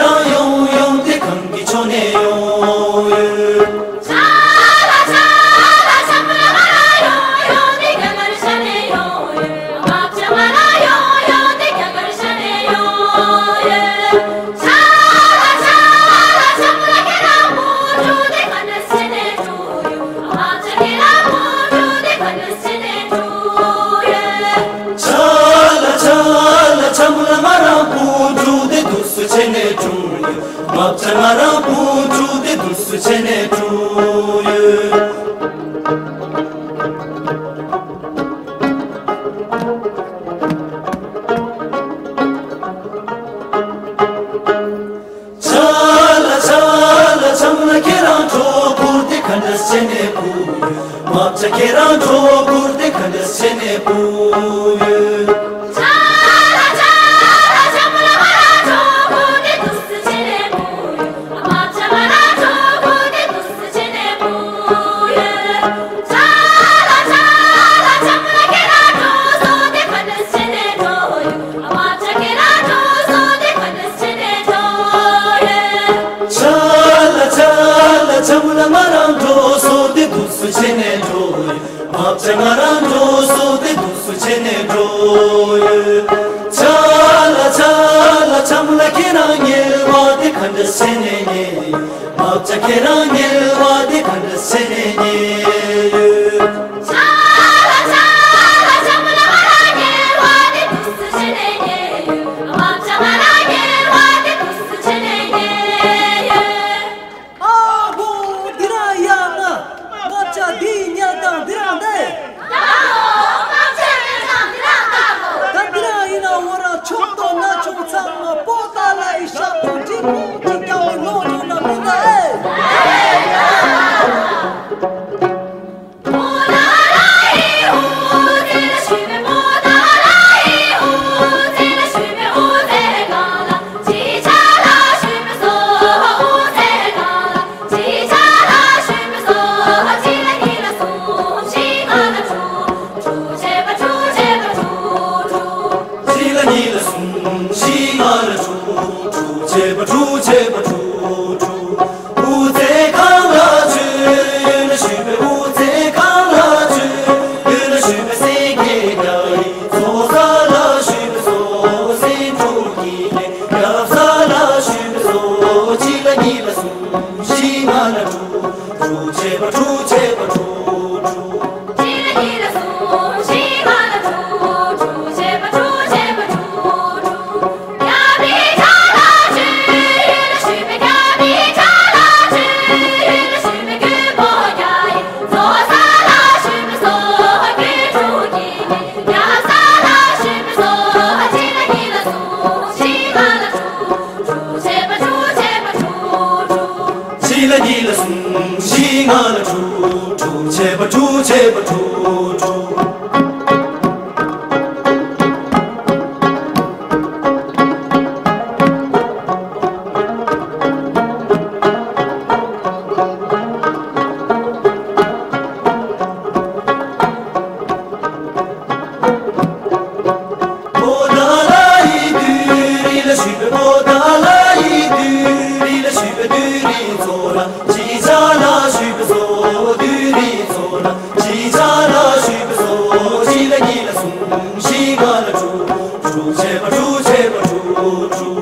ནས་འགྲོ་ཡོད། ཆ་ལ་ཆ་ལ་ཆམ་ལ་ཁྱེད་རང་གྲོགས་པོ་དེ་ག་འདྲ་བྱས་ནས་བུ་ཡོད། མ་བྱ་ཁྱེད་རང་གྲོགས་པོ་དེ་ག་འདྲ་བྱས་ནས་བུ་ཡོད། ཆ་ལ་ཆ་ལ་ཆམ་ལ་ང་རང་འགྲོ་སོ་དེ་དུས་སུ་ཆེ་ནས་འགྲོ་ཡོད། མ་བྱ་ང་རང་འགྲོ་སོ་དེ་དུས་སུ་ཆེ་ནས་འགྲོ་ཡོད། ཆ་ལ་ཆ་ལ་ཆམ་ལ་ཁྱེད་རང་ཉལ་བ་དེ་ག་འདྲ་བྱས་ནས་ཉལ་ཡོད། མ་བྱ་ཁྱེད་རང་ཉལ་བ་དེ་ག་འདྲ་བྱས་ནས་ཉལ་ཡོད། ཨ་ཧོ། འདི་རང་ཡག་ན། ང་ཅག་འདིའི་ཉལ་སྟངས་འདི་རང་འདི། ད་འདི་རང་ཡིན་ན་འོ་རང་ཆོག་ཏོ་ན་ཆུང་ཚང་མ་པོ་ཏ་ལ་ཡི་ཤག་ཏུ་འགྲིག་མོ་ཅིག་རྒྱག་ནས་ལོག་འགྲོ་ན་མི་འདའ་ཨེ། གཅིག་ལ་གཉིས་ལ་གསུམ་བཞི་ལྔ་ལ་དྲུག་དྲུག་བྱས་པ་དྲུག་བྱས་པ་དྲུག་དྲུག་དྲུག་དྲུག་དྲུག་བྱས་པ་དྲུག་དྲུག་བྱས་པ་དྲུག་དྲུག་གཅིག་ལ་གཉིས་ལ་གསུམ་བཞི་ལྔ་ལ་དྲུག་དྲུག་བྱས་པ་དྲུག་བྱས་པ་དྲུག་དྲུག་གཅིག་ལ་གཉིས་ལ་གསུམ་བཞི་ལྔ་ལ་དྲུག་དྲུག་བྱས་པ་དྲུག་བྱས་པ་དྲུག་དྲུག་གཅིག་ལ་གཉིས་ལ་གསུམ་བཞི་ལྔ་ལ་དྲུག་དྲུག་བྱས་པ་དྲུག་བྱས་པ་དྲུག་དྲུག་པོ་ཏ་ལ་ཡི་བདུད་རིགས་ལ་ཞུས་པའི་པོ་ཏ་ལ་ཡི་བདུད་རིགས་ལ་ཞུས་པའི་བདུད་རིགས་ཚོ་ལ་གཅིག་ཆ་ལ་ཞུས་པའི་སོ་བདུད་རིགས་ཚོ་ལ་གཅིག་ཆ་ལ་ཞུས་པའི་སོ་གཅིག་ལ་གཉིས་ལ་གསུམ་བཞི་ལྔ་ལ་དྲུག་དྲུག་བྱས་པ་དྲུག་བྱས་པ་དྲུག་དྲུག་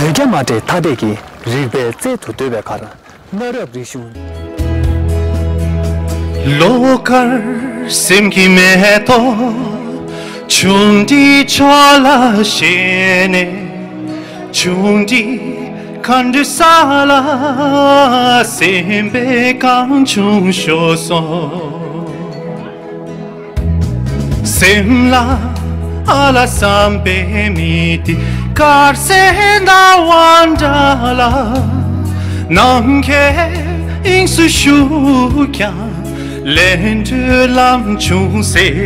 བོད་རྒྱ་མ་འདྲེས་ཐ་དད་ཀྱི་རིག་པའི་རྩལ་དུ་འདོད་པའི་ཁར། གནའ་རབས་རིག་གཞུང་ལོ་དཀར་སེམས་ཀྱི་མེ་ཏོག་ཆུང་འདྲིས་ཕྱོགས་ལ་བཞད་ནས། ཆུང་འདྲིས་མཁའ་འགྲོའི་ས་ལ་སེམས་པའི་གང་བྱུང་ཤོར་སོང་། སེམས་ལ་ཨ་ལ་བསམ་པའི་མི་དེ་དཀར་གསལ་ཟླ་བ་འདྲ་ལ། ནམ་མཁའི་དབྱིངས་སུ་བཞུགས་ཀྱང་ལས་འཕྲོ་ལམ་བྱུང་ཟེར་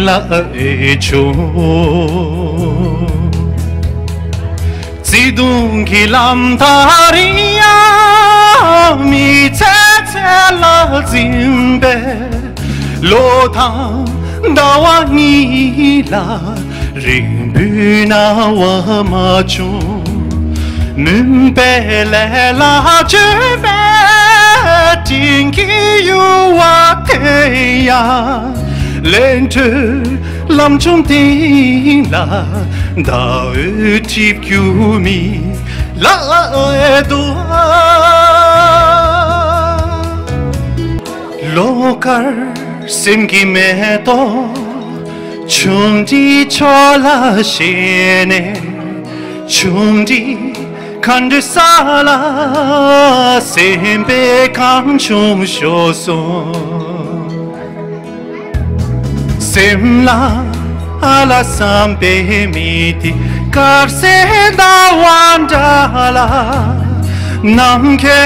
ལ་ཨེ་བྱུང་། བརྩེ་དུང་གི་ལམ་ཐག་རིང་ཡང་མི་ཚེ་ཚེ་ལ་འཛིན་པའི་ལོ་དང་ཟླ་བ་གཉིས་ལ་རིང་པོའི་སྣང་བ་མ་བྱུང་། མུན་པའི་ལས་ལ་བཅོས་པའི་སྤྲིན་གྱི་ཡུ་བ་དེ་ཡང་ལས་འཕྲོའི་ལམ་ཆུང་སྟེང་ལ་ཟླ་འོད་འཁྲིགས་རྒྱུ་མི་ལ་འདུག་ལོགས་ཀར་སེམས་ཀྱི་མེ་ཏོག་ཆུང་འདྲིས་ཕྱོགས་ལ་བཞད་ནས། ཆུང་འདྲིས་མཁའ་འགྲོའི་ས་ལ་སེམས་པའི་གངས་ལྗོངས་ཤོར་སོང་། སེམས་ལ་ཨ་ལ་བསམ་པའི་མི་དེ་དཀར་གསལ་ཟླ་བ་འདྲ་ལ། ནམ་མཁའི་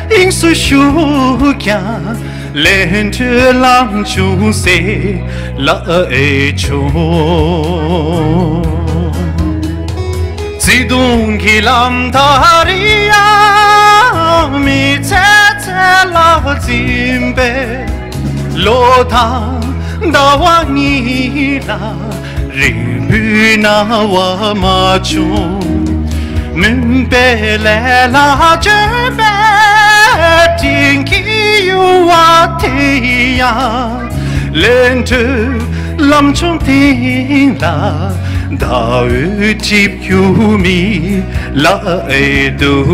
དབྱིངས་སུ་ཞུགས་ཀྱང་ལས་འཕྲོའི་ལམ་ཆུང་ཟེར་ལ་ཨེ་བྱུང་། བརྩེ་དུང་གི་ལམ་ཐག་རིང་ཡང་མི་ཚེ་ཚེ་ལ་འཛིན་པའི་ལོ་དང་ཟླ་བ་གཉིས་ལ་རིང་པོའི་སྣང་བ་མ་བྱུང་། མུན་པའི་ལས་ལ་བཅོས་པའི་སྤྲིན་གྱི་ཡུ་བ་དེ་ཡང་ལས་འཕྲོའི་ལམ་ཆུང་སྟེང་ལ་ཟླ་འོད་འཁྲིགས་རྒྱུ་མི་ལ་ཨེ་འདུག་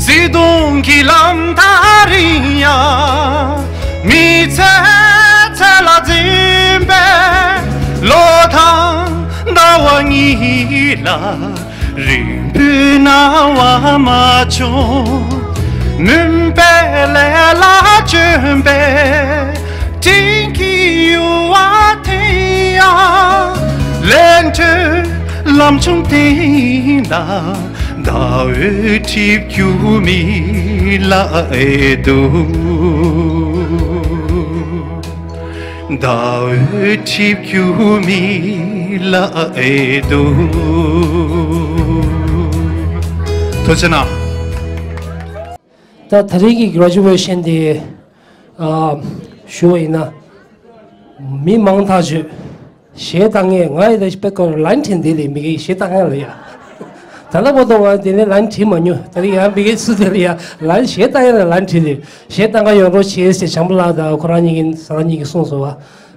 བརྩེ་དུང་གི་ལམ་ཐག་རིང་ཡང་མི་ཚེ་ཚེ་ལ་འཛིན་པའི་ལོ་དང་ཟླ་བ་གཉིས་ལ་རིང་པོའི་སྣང་བ་མ་བྱུང་། མུན་པའི་ལས་ལ་བཅོས་པའི་སྤྲིན་གྱི་ཡུ་བ་དེ་ཡང་ལས་འཕྲོའི་ལམ་ཆུང་སྟེང་ལ་ཟླ་འོད་འཁྲིགས་རྒྱུ་མི་ལ་ཨེ་འདུག་ཟླ་འོད་འཁྲིགས་རྒྱུ་མི་ལ་ཨེ་འདུག་ཐུགས་རྗེ་གནང་། ད་ད་རེས་ཀྱི་གྷི་རེ་ཇུ་ཝེ་ཤན་དེ་ཨ་ཞུ་བ་ཡིན་ན། མི་མང་ཐག་ཆོད་གཞས་བཏང་མཁན། ང་ཡི་ད་དཔེ་ཀོ་ལན་བྲིས་འདི་ལས་མི་གི་གཞས་བཏང་མཁན་ལ་ཡ། ད་ལྟ་བར་དུ་ང་དེ་ནས་ལན་བྲིས་མ་མྱོང་། ད་རེས་ཡང་མི་གི་སུ་དེ་ལ་ཡ་ལན་གཞས་བཏང་ཡ་ལ་ལན་བྲིས་ཏེ་གཞས་བཏང་ག་ཡོང་རོགས་བྱེད་ཟེར་བྱམས་པ་ལགས་དང་ཁོ་རང་གཉིས་ཀྱིས་ཟེར་རང་གཉིས་ཀྱིས་གསུངས་སོང་བ།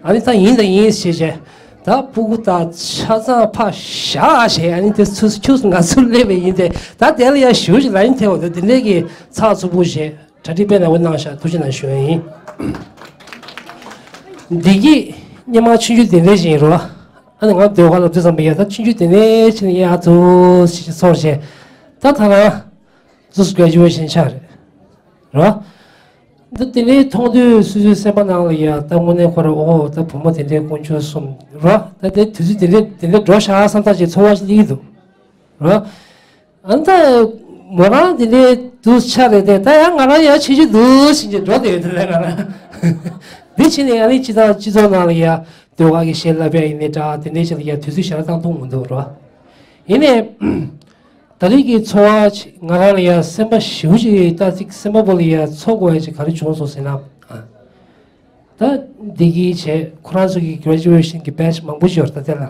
ཨ་ནི་ད་ཡིན་ད་ཡིན་ཞེས་བྱས། ད་སྤུ་གུ་དང་ཆ་ཚང་ཕར་བཞག་ཨ་ཞེས། ཨ་ནི་དེ་ཚོ་ཁྱུག་ང་ཚོ་སླེབས་པ་ཡིན་ཏེ། ད་དེ་ལ་ཡ་ཞུ་ཞིག་ལ་ཡིན་ཐེ་བ་དེ་དེ་འདྲས་ཀྱི་ཚགས་ཚུད་པོ་ཞེས་གྲ་སྒྲིག་དཔེ་ནང་བོ་གནང་ཤག་ཐུགས་རྗེ་གནང་ཞུ་ཡ་ཡིན། འདི་གི་སྙེ་མ་ཆུང་ཆུང་དེ་འདྲས་ཞིག་ཡིན་རོ། ཨ་ནི་ང་ཟློས་གར་ལབ་དུས་ཙམ་པ་ཡ་ད་ཆུང་ཆུང་དེ་འདྲས་ཞིག་ཡ་ཐུགས་ཞེས་ཚོར་ཞེས། ད་ད་རང་ཚོ་གྷི་རེ་ཇུ་ཝེ་ཤན་ཆགས་རེད་རོ། འདི་དེ་འདྲའི་མཐོང་དུས་སོ་སོའི་སེམས་པ་ནང་ལ་ཡ་ད་དངོས་གནས་ཁོ་ར་ཨོ་ད་བུ་མོ་དེ་འདྲའི་དཀོན་མཆོག་གསུམ་རོ། ད་དེ་དུས་ཚོད་དེ་འདྲའི་དེ་འདྲའི་འགྲོ་ཤག་བསམ་ཐག་ཅིག་ཚོར་བ་ཞིག་སླེབས་ཀྱི་འདུག་རོ། ཨ་ད་མོ་རང་དེ་འདྲའི་དུས་ཆ་རེད་དེ། ད་ཡང་ང་རང་ཡང་ཆེ་ཆེ་འདུག་ཟིན་གྱི་འགྲོ་དེ་ཡོད་དེ་ལས་ང་རང་འདི་ཕྱིན་ནས་ཨ་ནི་སྤྱི་བཏང་སྤྱི་ཚོགས་ནང་ལ་ཡ་ཟློས་གར་གྱི་གཞས་བསླབ་ཡ་ཡིན་ནའི་འདྲ། དེ་འདྲའི་ཆ་ལ་ཡ་དུས་ཚོད་ཞེ་དྲག་བཏང་ཐུབ་མི་འདུག་རོ། ཡིན་ནའི། ད་རེས་ཀྱི་ཚོར་བ་ང་རང་ལ་ཡ་སེམས་པ་ཞེ་པོ་ཅིག་ད་ཅིག་སེམས་པ་བོ་ལ་ཡ་ཚོར་དགོས་ཡ་ཅིག་ག་རེ་བྱུང་སོང་ཟེར་ན། ཨ། ད་འདི་གི་བྱས་ཁོ་རང་ཚོ་གི་གྷི་རེ་ཇུ་ཝེ་ཤན་གི་བེ་ཆི་མང་པོ་ཞིག་ཡོད་རེད་ད་དེ་ལ།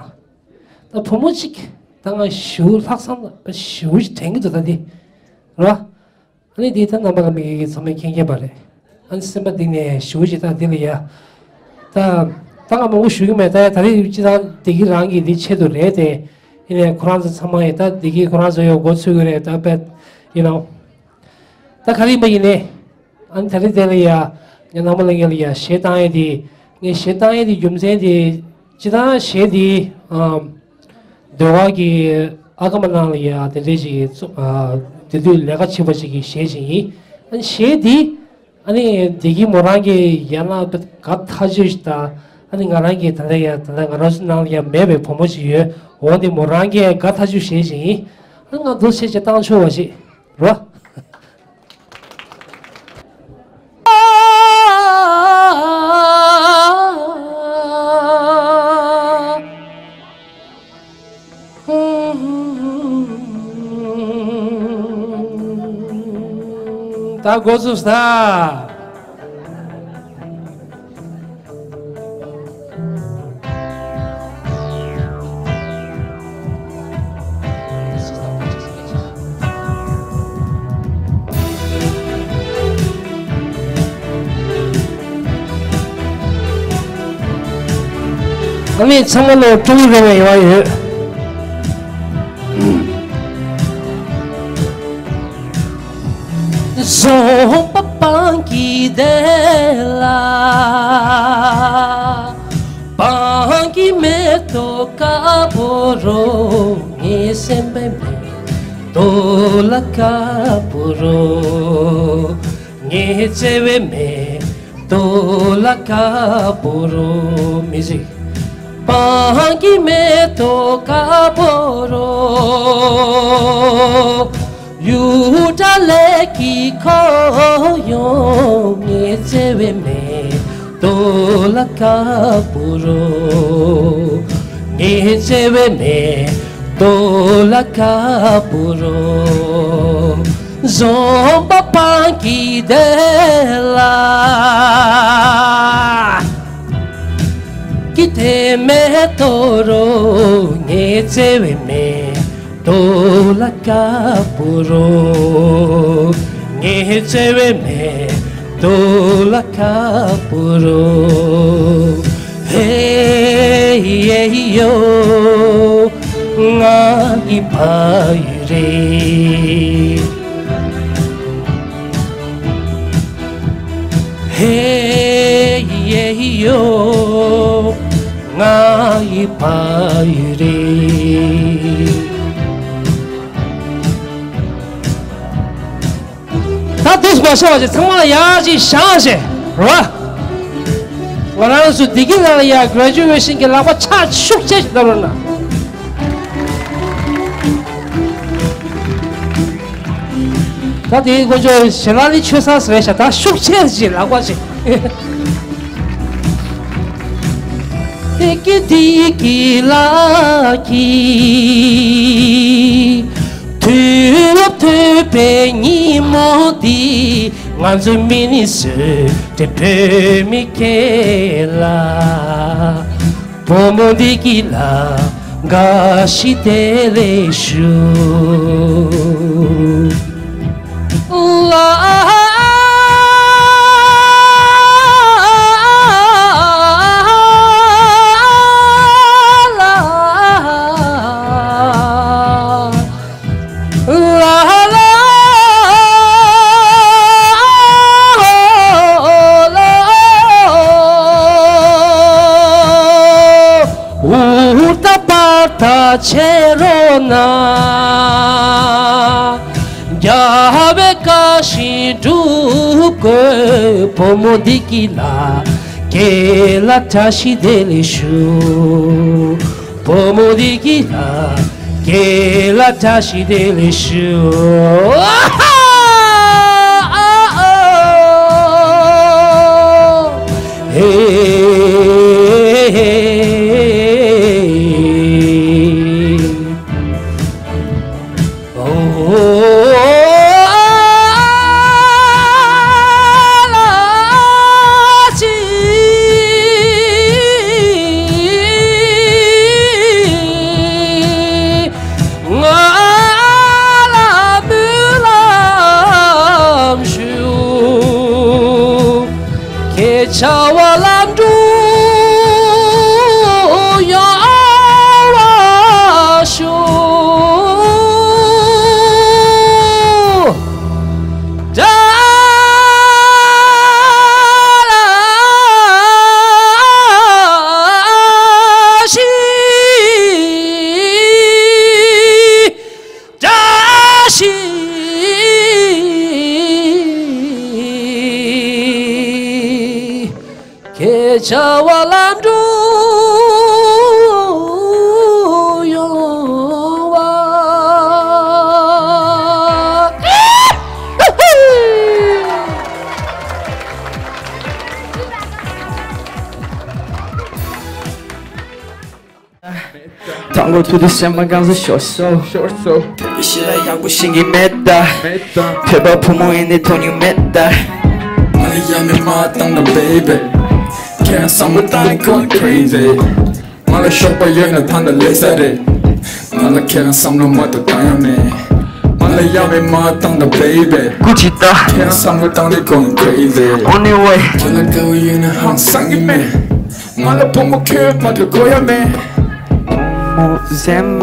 ད་བུ་མོ་གཅིག་ད་ང་ཞེ་པོ་ལྷག་བསམ་ཞེ་པོ་ཅིག་དྲན་གྱི་འདུག་ད་འདི། རེད་བ། ཨ་ནི་དེ་ད་རྣམ་པ་ལ་མི་གི་ཚང་མས་མཁྱེན་མཁྱེན་པ་རེད། ཨ་ནི་སེམས་པ་གཏིང་ནས་ཞེ་པོ་ཅིག་ད་འདི་ལ་ཡ། ད་ད་ང་མང་པོ་ཞུ་གི་མེད། ད་ད་རེས་སྤྱི་བཏང་བདེ་སྐྱིད་རང་གི་འདི་ཆེད་དུ་རེད་དེ། ཡིན་ནའི་ཁོ་རང་ཚོ་ཚང་མ་ཡི་ད་བདེ་སྐྱིད་ཁོ་རང་ཚོ་ཡོད་འགོ་ཚུགས་གི་རེད་ད་དཔེ། ཡིན་ནའང་། ད་ག་རེ་ཡིན་པ་ཡིན་ནའི། ཨ་ནི་ད་རེས་དེ་ལ་ཡ། ངའི་རྣམ་པ་ལ་ངས་ལ་ཡ་གཞས་བཏང་ཡས་དེ། ངས་གཞས་བཏང་ཡས་དེ་རྒྱུ་མཚན་དེ། སྤྱི་བཏང་གཞས་དེ། ཨམ། ཟློས་གར་གྱི་ཨ་ཀ་མ་ནང་ལ་ཡ་དེ་འདྲས་ཞིག་གཙོ་ཨ། དེ་དུས་ལས་ཀ་བྱེད་པ་ཞིག་གི་གཞས་ཤིག་ཡིན། ཨ་ནི་གཞས་འདི་ཨ་ནི་བདེ་སྐྱིད་མོ་རང་གིས་ཡང་ན་དགའ་ཐག་ཆོད་ཞིག་དང་། ཨ་ནི་ང་རང་གིས་ད་ལྟ་ཡ་ད་ལྟ་ང་རང་ཚོ་ནང་ལ་ཡ་མེད་པའི་བུ་མོ་ཞིག་ཡོད། འོ་འདི་མོ་རང་གིས་དགའ་ཐག་ཆོད་གཞས་ཤིག་ཡིན། ཨ་ནི་ང་འདུག་བྱས་བྱས་བཏང་ཆོག་པ་ཞིག་རོ། ད་འགོ་ཚུགས་ད། ཨ་ནི་ཚང་མ་ལོ་ཀྲུང་རེ་བའི་ཡོང་ཡོད། བཟོད་པ་སྤང་གི་བསྡད་ལ། སྤང་གི་མེ་ཏོག་དཀར་པོ་རོ། ངའི་སེམས་པའི་མེ་ཏོག་ལ་དཀར་པོ་རོ། ངའི་བརྩེ་བའི་མེ་ཏོག་ལ་དཀར་པོ་རོ། མི་ཟིག་སྤང་གི་མེ་ཏོག་དཀར་པོ་རོ། གཡུ་སྒྲ་ལས་ཀྱི་ཁོ་ཡོང་། ངའི་བརྩེ་བའི་མེ་ཏོག་ལ་དཀར་པོ་རོ། ངའི་བརྩེ་བའི་མེ་ཏོག་ལ་དཀར་པོ་རོ། བཟོད་པ་སྤང་གི་བསྡད་ལ། ཀི་དེ་མེ་ཏོག་རོ། ངའི་བརྩེ་བའི་མེ་ཏོག་ལ་དཀར་པོ་རོ། ངའི་བརྩེ་བའི་མེ་ཏོག་ལ་དཀར་པོ་རོ། ཧེ་ཡེ་ཡོ། ང་ཡི་ཕ་ཡུལ་རེད། ཧེ་ཡེ་ཡོ། ང་ཡི་ཕ་ཡུལ་རེད། ད་དུས་མ་ཤོར་བ་ཞིག་ཚང་མ་ལ་ཡག་ཅིག་བཞག་ཞེས་རོ། ང་རང་ཚོ་བདེ་སྐྱིད་ལགས་ལ་ཡ་གྷ་རེ་ཇུ་ཝེ་ཤན་གྱི་ལག་པ་ཕྱག་ཤུགས་ཆེ་ཞིག་བརྡབ་རོགས་གནང་། ད་དེའི་དཀོན་མཆོག་ཞལ་ལག་ནི་ཆོས་ས་ཟེར་བའི་ཞག་ད་ཤུགས་ཆེ་ཞིག་ལག་པ་ཞིག་དེ་སྐད་དེ་གི་ལ་གི། དུས་རབས་ཐོས་པའི་ཉིན་མོ་འདི། ང་ཚོ་མི་ནི་སུ་དེ་བོད་མི་སྐད་ལ། བུ་མོ་འདི་གི་ལ་དགའ་ཞིག་དེ་ལས་ཞུ། ལ། ལ་ལ། འུར་ད་པར་ད་བྱེད་རོགས་གནང་། རྒྱལ་བའི་བཀའ་བཞིན་སྒྲུབ་དགོས། བུ་མོ་འདི་གི་ལ་སྐད་ལ་བཀྲ་ཤིས་བདེ་ལེགས་ཞུ། བུ་མོ་འདི་གི་ལ་སྐད་ལ་བཀྲ་ཤིས་བདེ་ལེགས་ཞུ། ཨ་ཨ་ཨ། ཧེ་ཧེ་ཧེ། ཨོ་ལ་ཅི། ང་ལ་སྨོན་ལམ་ཞུ། ཁྱེད་བྱ་བ་ལམ་འགྲོ་ཡོང་བ་ཤོག་བཀྲ་ཤིས། བཀྲ་ཤིས་ཁྱེད་བྱ་བ་ལམ་འགྲོ་ཡོང་བ། དང་ ཐུགས་དུས་སེམས་པ་གང་ཟེར་ཤོར་སོང་། ཤོར་སོང་། དེ་ཤི་ལ་ཡག་པོ་ཤེས་ཀྱི་མེད་ད། མེད་ད། བོད་པ་བུ་མོ་ཡིན་ནི་མཐོང་མྱོང་མེད་ད། ང་ལ་ཡ་མེད་མ་བཏང་ད་baby། ཁྱེད་རང་བསམ་བློ་བཏང་ནས་going crazy། ང་ལ་ཤོག་པ་ཡོད་ན་ད་ལྟ་ལེགས་ས་རེད། ང་ལ་ཁྱེད་རང་བསམ་བློ་མ་གཏོགས་བཏང་ཡ་མེད། ང་ལ་ཡ་མེད་མ་བཏང་ད་baby། སྐུ་མཁྱེན་ད། ཁྱེད་རང་བསམ་བློ་བཏང་ནས་going crazy། Only way། ཁྱེད་ལ་དགའ་བོ་ཡོད་ན་ཧང་སང་གི་མེད། ང་ལ་བུ་མོ་ཁྱོད་མ་གཏོགས་དགོས་ཡ་མེད། བུ་མོ་མཛེས་མ་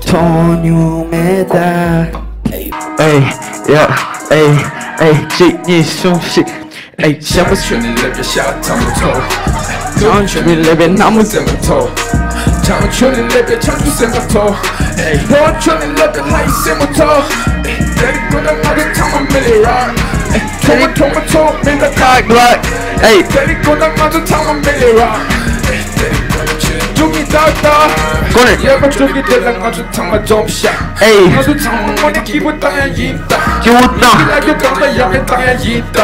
མཐོང་མྱོང་མེད་ད། ཨེ་ཡ་ཨེ་ཨེ་གཅིག་གཉིས་གསུམ་བཞི། ཨེ་སེམས་པ་ཁྱོད་ནི་སླེབས་པའི་ཤ་ཚ་མོ་ཚོ། ཁྱོད་ཁྱོད་ནི་སླེབས་པའི་སྣང་མོ་མཛེས་མོ་ཚོ། ཁྱོད་ཁྱོད་ནི་སླེབས་པའི་ཆང་ཆུ་སེམས་པ་ཚོ། ཨེ་ཁྱོད་ཁྱོད་ནི་སླེབས་པའི་ལྷ་ཡི་སེམས་མོ་ཚོ། དེ་རིང་དགོང་དག་ང་ཚོ་ཚང་མ་མི་ལས་ར། ཨེ་ཁྲོ་མོ་ཁྲོ་མོ་ཚོ་མི་འདྲ་ཁག་ལ། ཨེ་དེ་རིང་དགོང་དག་ང་ཚོ་ཚང་མ་མི་ལས་ར། ཨེ་དེ་རིང་དགོང་དག་ཆུ་འབྲུག་གི་ཏག་ཏག་གོ་ནས་ཡོད་པ་འབྲུག་གི་དེ་ལ་ང་ཚོ་ཚང་མ་འཛོམས་ཤག་ཨེ་ང་ཚོ་ཚང་མ་དངོས་གནས་སྐྱིད་པོ་བཏང་ཡ་ཡིན་ད། སྐྱིད་པོ་བཏང་། ལ་རྒྱུ་གང་ལ་ཡ་མེད་བཏང་ཡ་ཡིན་ད།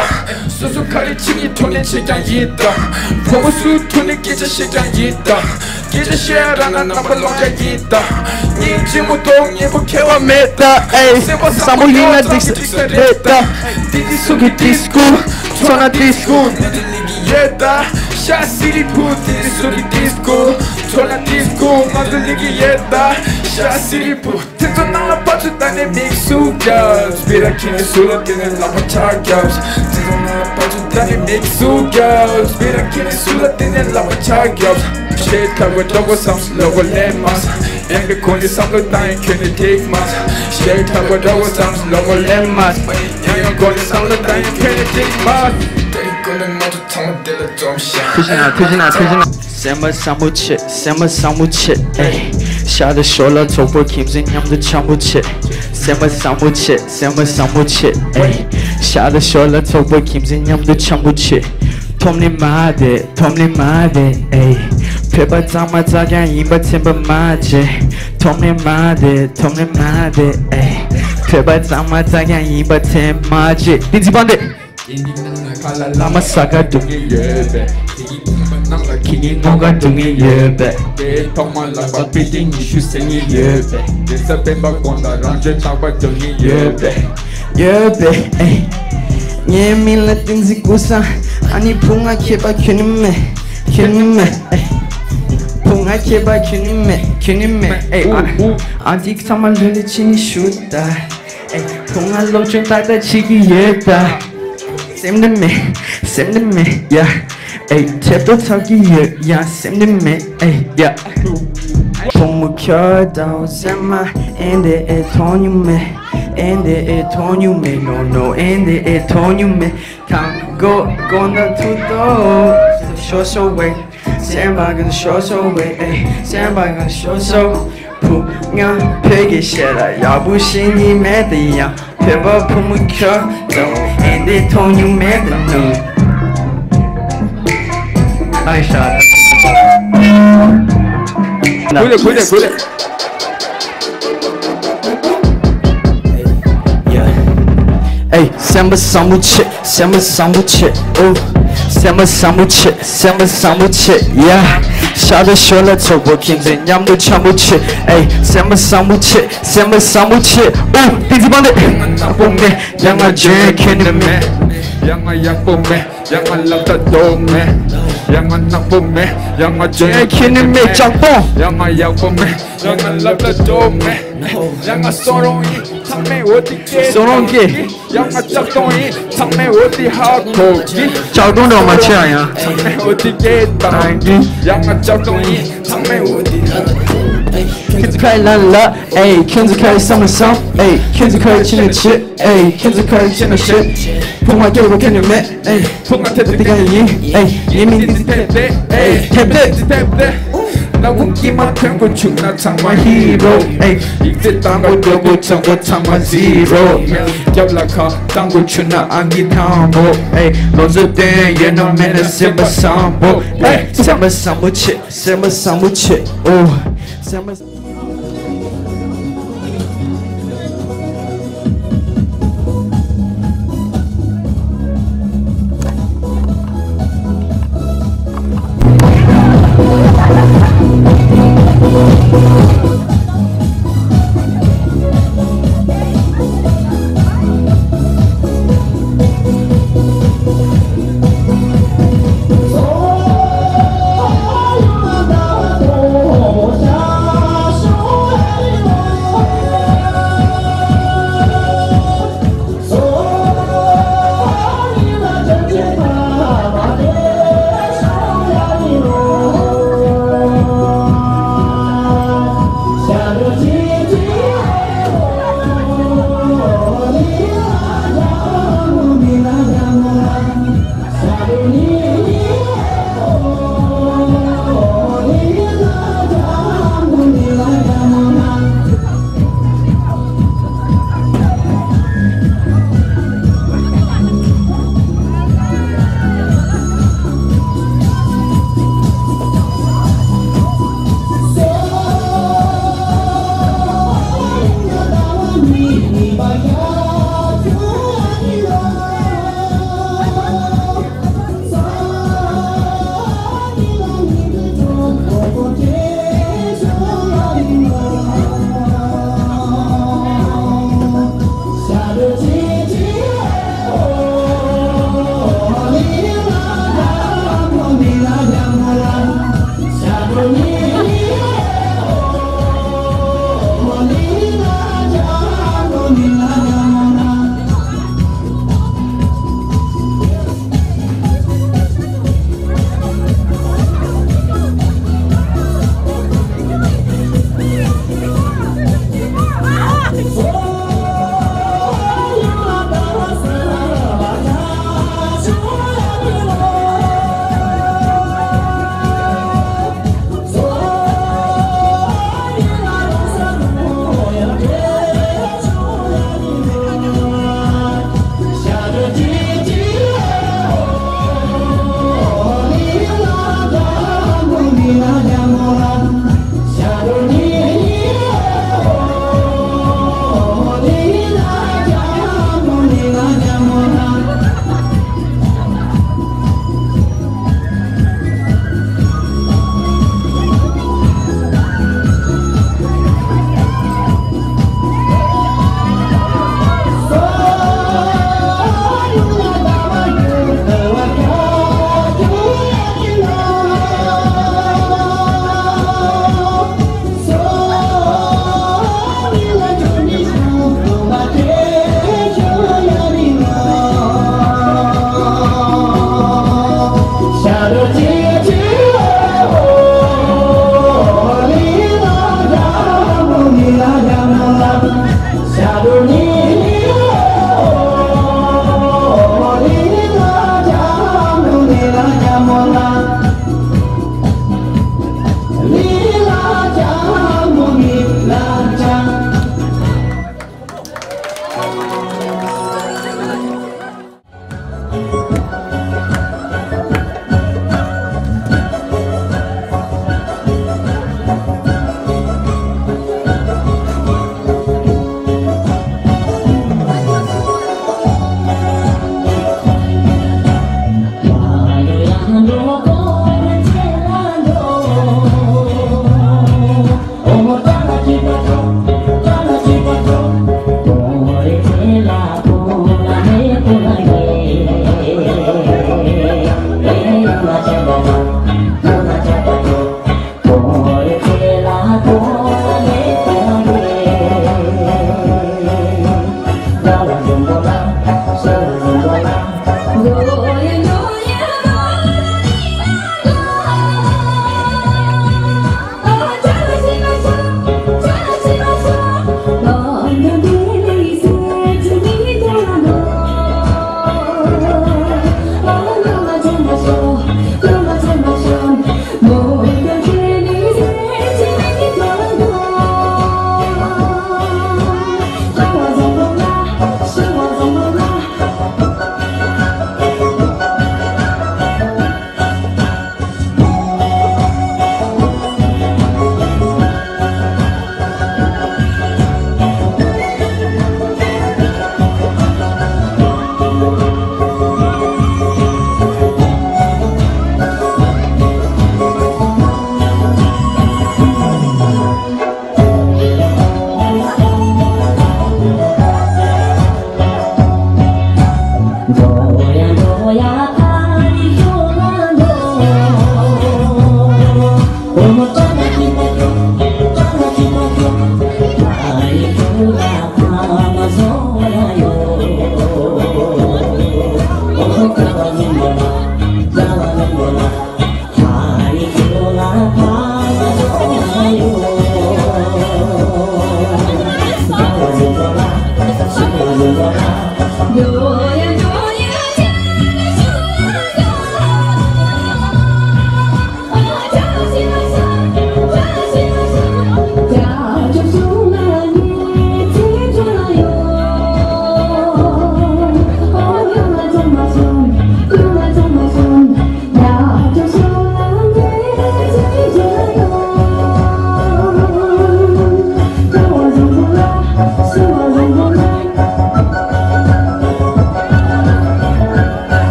སོ་སོ་ག་རེ་བྱེད་ཀྱི་ཐོག་ནས་བྱེད་ཀྱང་ཡིན་ད། ཕོ་བོ་སུ་ཐུག་ནས་སྐད་ཆ་བཤད་ཀྱང་ཡིན་ད། སྐད་ཆ་བཤད་ཡ་རང་ན་རྣམ་པ་ལོག་ཀྱང་ཡིན་ད། སྙིང་རྗེ་མོ་མདོག་ངན་པོ་ཁྱད་པར་མེད་ད། ཨེ་སེམས་པ་བཟང་པོ་ཡིན་ན་འགྲིག་ས་རེད་ད། ཏི་ཏི་སུ་གི་ཏི་སྐུ་ཚོ་ན་ཏི་སྐུ་ནི་ཏི་ལི་གི་ཡོད་ད། ཤ་སི་རི་ཕུ་ཏི་ཏི་སུ་གི་ཏི་སྐུ་ཚོ་ན་ཏི་སྐུ་ང་ཚོ་ལི་གི་ཡོད་ད། ཤ་སི་རི་ཕུ། དེ་ཚོ་ནང་ལ་ཕར་ཚུར་ལྟ་ནས་མིག་ཟུག་རྒྱབ། སྤི་ར་ཁྱེར་ནས་ཟུར་ལ་བསྟན་ནས་ལག་པ་ཆག་རྒྱབ། དེ་ཚོ་ནང་ལ་ཕར་ཚུར་ལྟ་ནས་མིག་ཟུག་རྒྱབ། སྤི་ར་ཁྱེར་ནས་ཟུར་ལ་བསྟན་ནས་ལག་པ་ཆག་རྒྱབ། ཞེ་ཐག་པ་འགྲོ་དགོས་བསམ་སོང་ལོག་གོ་ལེན་མ་སོང་། ཡང་གི་ཁོ་ནི་བསམ་བློ་བཏང་ཡིན་ཁྱོད་ནི་ཐིག་མ་སོང་། ཞེ་ཐག་པ་འགྲོ་དགོས་བསམ་སོང་ལོག་གོ་ལེན་མ་སོང་། ཡང་ཡང་ཁོ་ནི་བསམ་བློ་བཏང་ཡིན་ཁྱོད་ནི་ཐིག་མ་སོང་། དེ་རིང་ཁོ་ནི་ང་ཚོ་ཚང་མ་དེ་ལ་འཛོམས་ཤག་ཐུགས་རྗེ་གནང་། ཐུགས་རྗེ་གནང་། ཐུགས་རྗེ་གནང་། སེམས་པ་བཟང་པོ་བྱེད། སེམས་པ་བཟང་པོ་བྱེད། ཨེ། ཤ་དང་ཞོར་ལ་ཚོགས་པ་ཁྱིམ་མཚེས་མཉམ་དུ་འཆམ་པོ་བྱེད། སེམས་པ་བཟང་པོ་བྱེད། སེམས་པ་བཟང་པོ་བྱེད། ཨེ། ཤ་དང་ཞོར་ལ་ཚོགས་པ་ཁྱིམ་མཚེས་མཉམ་དུ་འཆམ་པོ་བྱེད། ཐོམ་ནི་མ་དེ། ཐོམ་ནི་མ་དེ། ཨེ། བོད་པ་གཙང་མ་གཙང་རྐྱང་ཡིན་པ་ཚན་པ་མ་བྱེད། ཐོམ་ནི་མ་དེ། ཐོམ་ནི་མ་དེ། ཨེ། བོད་པ་གཙང་མ་གཙང་རྐྱང་ཡིན་པ་ཚན་མ་བྱེད། བསྟན་འཛིན་དཔལ་ལྡན། དེ་ཡི་ནང་ན་ཁ་ལ་བླ་མ་ས་ཀ་སྒྲུབ་མཁན་ཡོད་པས། དེ་ཡི་ཐང་པ་ནང་ལ་ཁྱི་ངན་ངོ་དགའ་སྒྲུབ་མཁན་ཡོད་པས། དེའི་ཐོག་མ་ལག་པ་པི་ཏི་ཉི་ཤུ་ཟེར་མཁན་ཡོད་པས། དེ་ས་སྤེན་པ་དགོང་དག་རང་བྱོན་རྟག་པར་སྒྲུབ་མཁན་ཡོད་པས། ཡོད་པས། ཨེ། ངའི་མིང་ལ་བསྟན་འཛིན་ཀུན་བཟང་། ཨ་ནི་བུ་ང་མཁས་པ་ཁྱོན་ནས་མེད། ཁྱོན་ནས་མེད། ཨེ། བུ་ང་མཁས་པ་ཁྱོན་ནས་མེད། ཁྱོན་ནས་མེད། ཨེ། ཨ། ཨ་འདི་ཚང་མ་ལོས་ལས་ཕྱི་ནས་ཞུ་ད། ཨེ། བུ་ང་སློབ་སྦྱོང་ཏག་ཏག་བྱེད་ཀྱི་ཡོད་ད། སེམས་ནི་མེད། སེམས་ནི་མེད་ཡ། ཨེ། ཁྱེད་ཚོ་ཚར་གྱི་ཡོད་ཡ། སེམས་ནི་མེད། ཨེ་ཡ། བུ་མོ་ཁྱོད་དང་སེམས་མ་ཨེ་འདི་ཨེ་མཐོང་མྱོང་མེད། ཨེ་འདི་ཨེ་མཐོང་མྱོང་མེད། No no ཨེ་འདི་ཨེ་མཐོང་མྱོང་མེད། དང་གོ་གོ་ན་ཐུག་ཏོ། ཤོ་ཤོ་ཝེ། སེམས་པ་གི་ཤོ་ཤོ་ཝེ། ཨེ། སེམས་པ་གི་ཤོ་ཤོ། བུ་ང་བོད་སྐད་བཤད་ལ་ཡག་པོ་ཤེས་ནི་མེད་དེ་ཡང་། བོད་པ་བུ་མོ་ཁྱོད་དང་ཨེ་འདི་མཐོང་མྱོང་མེད་དེ་ནོ། ཨའི་ཤ། ཁུ་ལེ་ཁུ་ལེ་ཁུ་ལེ། ཨེ། སེམས་པ་བཟང་པོ་བྱེད། སེམས་པ་བཟང་པོ་བྱེད། ཨོ། སེམས་པ་བཟང་པོ་བྱེད། སེམས་པ་བཟང་པོ་བྱེད་ཡ། ཤ་དང་ཞོར་ལ་ཚོགས་པ་ཁྱིམ་མཚེས་མཉམ་དུ་འཆམ་པོ་བྱེད། ཨེ། སེམས་པ་བཟང་པོ་བྱེད། སེམས་པ་བཟང་པོ་བྱེད། ཨོ། བསྟན་འཛིན་དཔལ་ལྡན། ང་ནག་པོ་མེད་ཡང་ང་འཇོན་ཁྱོན་ནས་མེད། ཡང་ང་ཡག་པོ་མེད་ཡང་ང་སློབ་གྲྭ་རྫོགས་མེད། ཡང་ང་ནག་པོ་མེད་ཡང་ང་འཇོན་ཁྱོན་ནས་མེད། ལྕགས་པོ། ཡང་ང་ཡག་པོ་མེད་ཡང་ང་སློབ་གྲྭ་རྫོགས་མེད། ཡང་ང་གསོ་རོགས་ཡིན་ཚང་མས་འོ་དེ་སྐད། གསོ་རོགས་སྐད། ཡང་ང་ལྕགས་སྡོང་ཡིན་ཚང་མས་འོ་དེ་ཧ་གོ་གི། ལྕགས་སྡོང་འདྲ་མ་ཆེ་ཡང་ཡང་ཚང་མས་འོ་དེ་སྐད་བཏང་གི། ཡང་ང་ལྕགས་སྡོང་ཡིན་ཚང་མས་འོ་དེ་ལ། ཁྱོད་ཚོ་ཁ་ཡི་ལ་ལ། ཨེ། ཁྱོད་ཚོ་ཁ་ཡི་བསམ་ན་བསམ། ཨེ། ཁྱོད་ཚོ་ཁ་ཡི་ཆི་ན་ཆི། ཨེ། ཁྱོད་ཚོ་ཁ་ཡི་ཆི་ན་ཆི། ཕུང་བ་སྐྱེ་བ་ཁྱོད་ནི་མེད། ཨེ། ཕུང་བ་ཐེབས་ཏེ་ག་ཡིན། ཨེ། ངའི་མིང་འདི་ཐེབས་ཏེ། ཨེ། ཐེབས་ཏེ་འདི་ཐེབས་ཏེ། ནག་ཁུང་དཀྱིལ་མ་ཐོན་དགོས་བྱུང་ན་ཚང་མ་ཧི་རོ། ཨེ། ཡིག་ཚད་བཏང་དགོས་འགྲོ་དགོས་བྱུང་ན་ཚང་མ་ཟི་རོ། རྒྱབ་ལ་ཁ་བཏང་དགོས་བྱུང་ན་ཨང་ཀི་དང་པོ། ཨེ། ལོ་ཚོད་བསྟན་ཡོད་ན་མེད་ན་སེམས་པ་བཟང་པོ། ཨེ། སེམས་པ་བཟང་པོ་བྱེད། སེམས་པ་བཟང་པོ་བྱེད། ཨོ། སེམས་པ།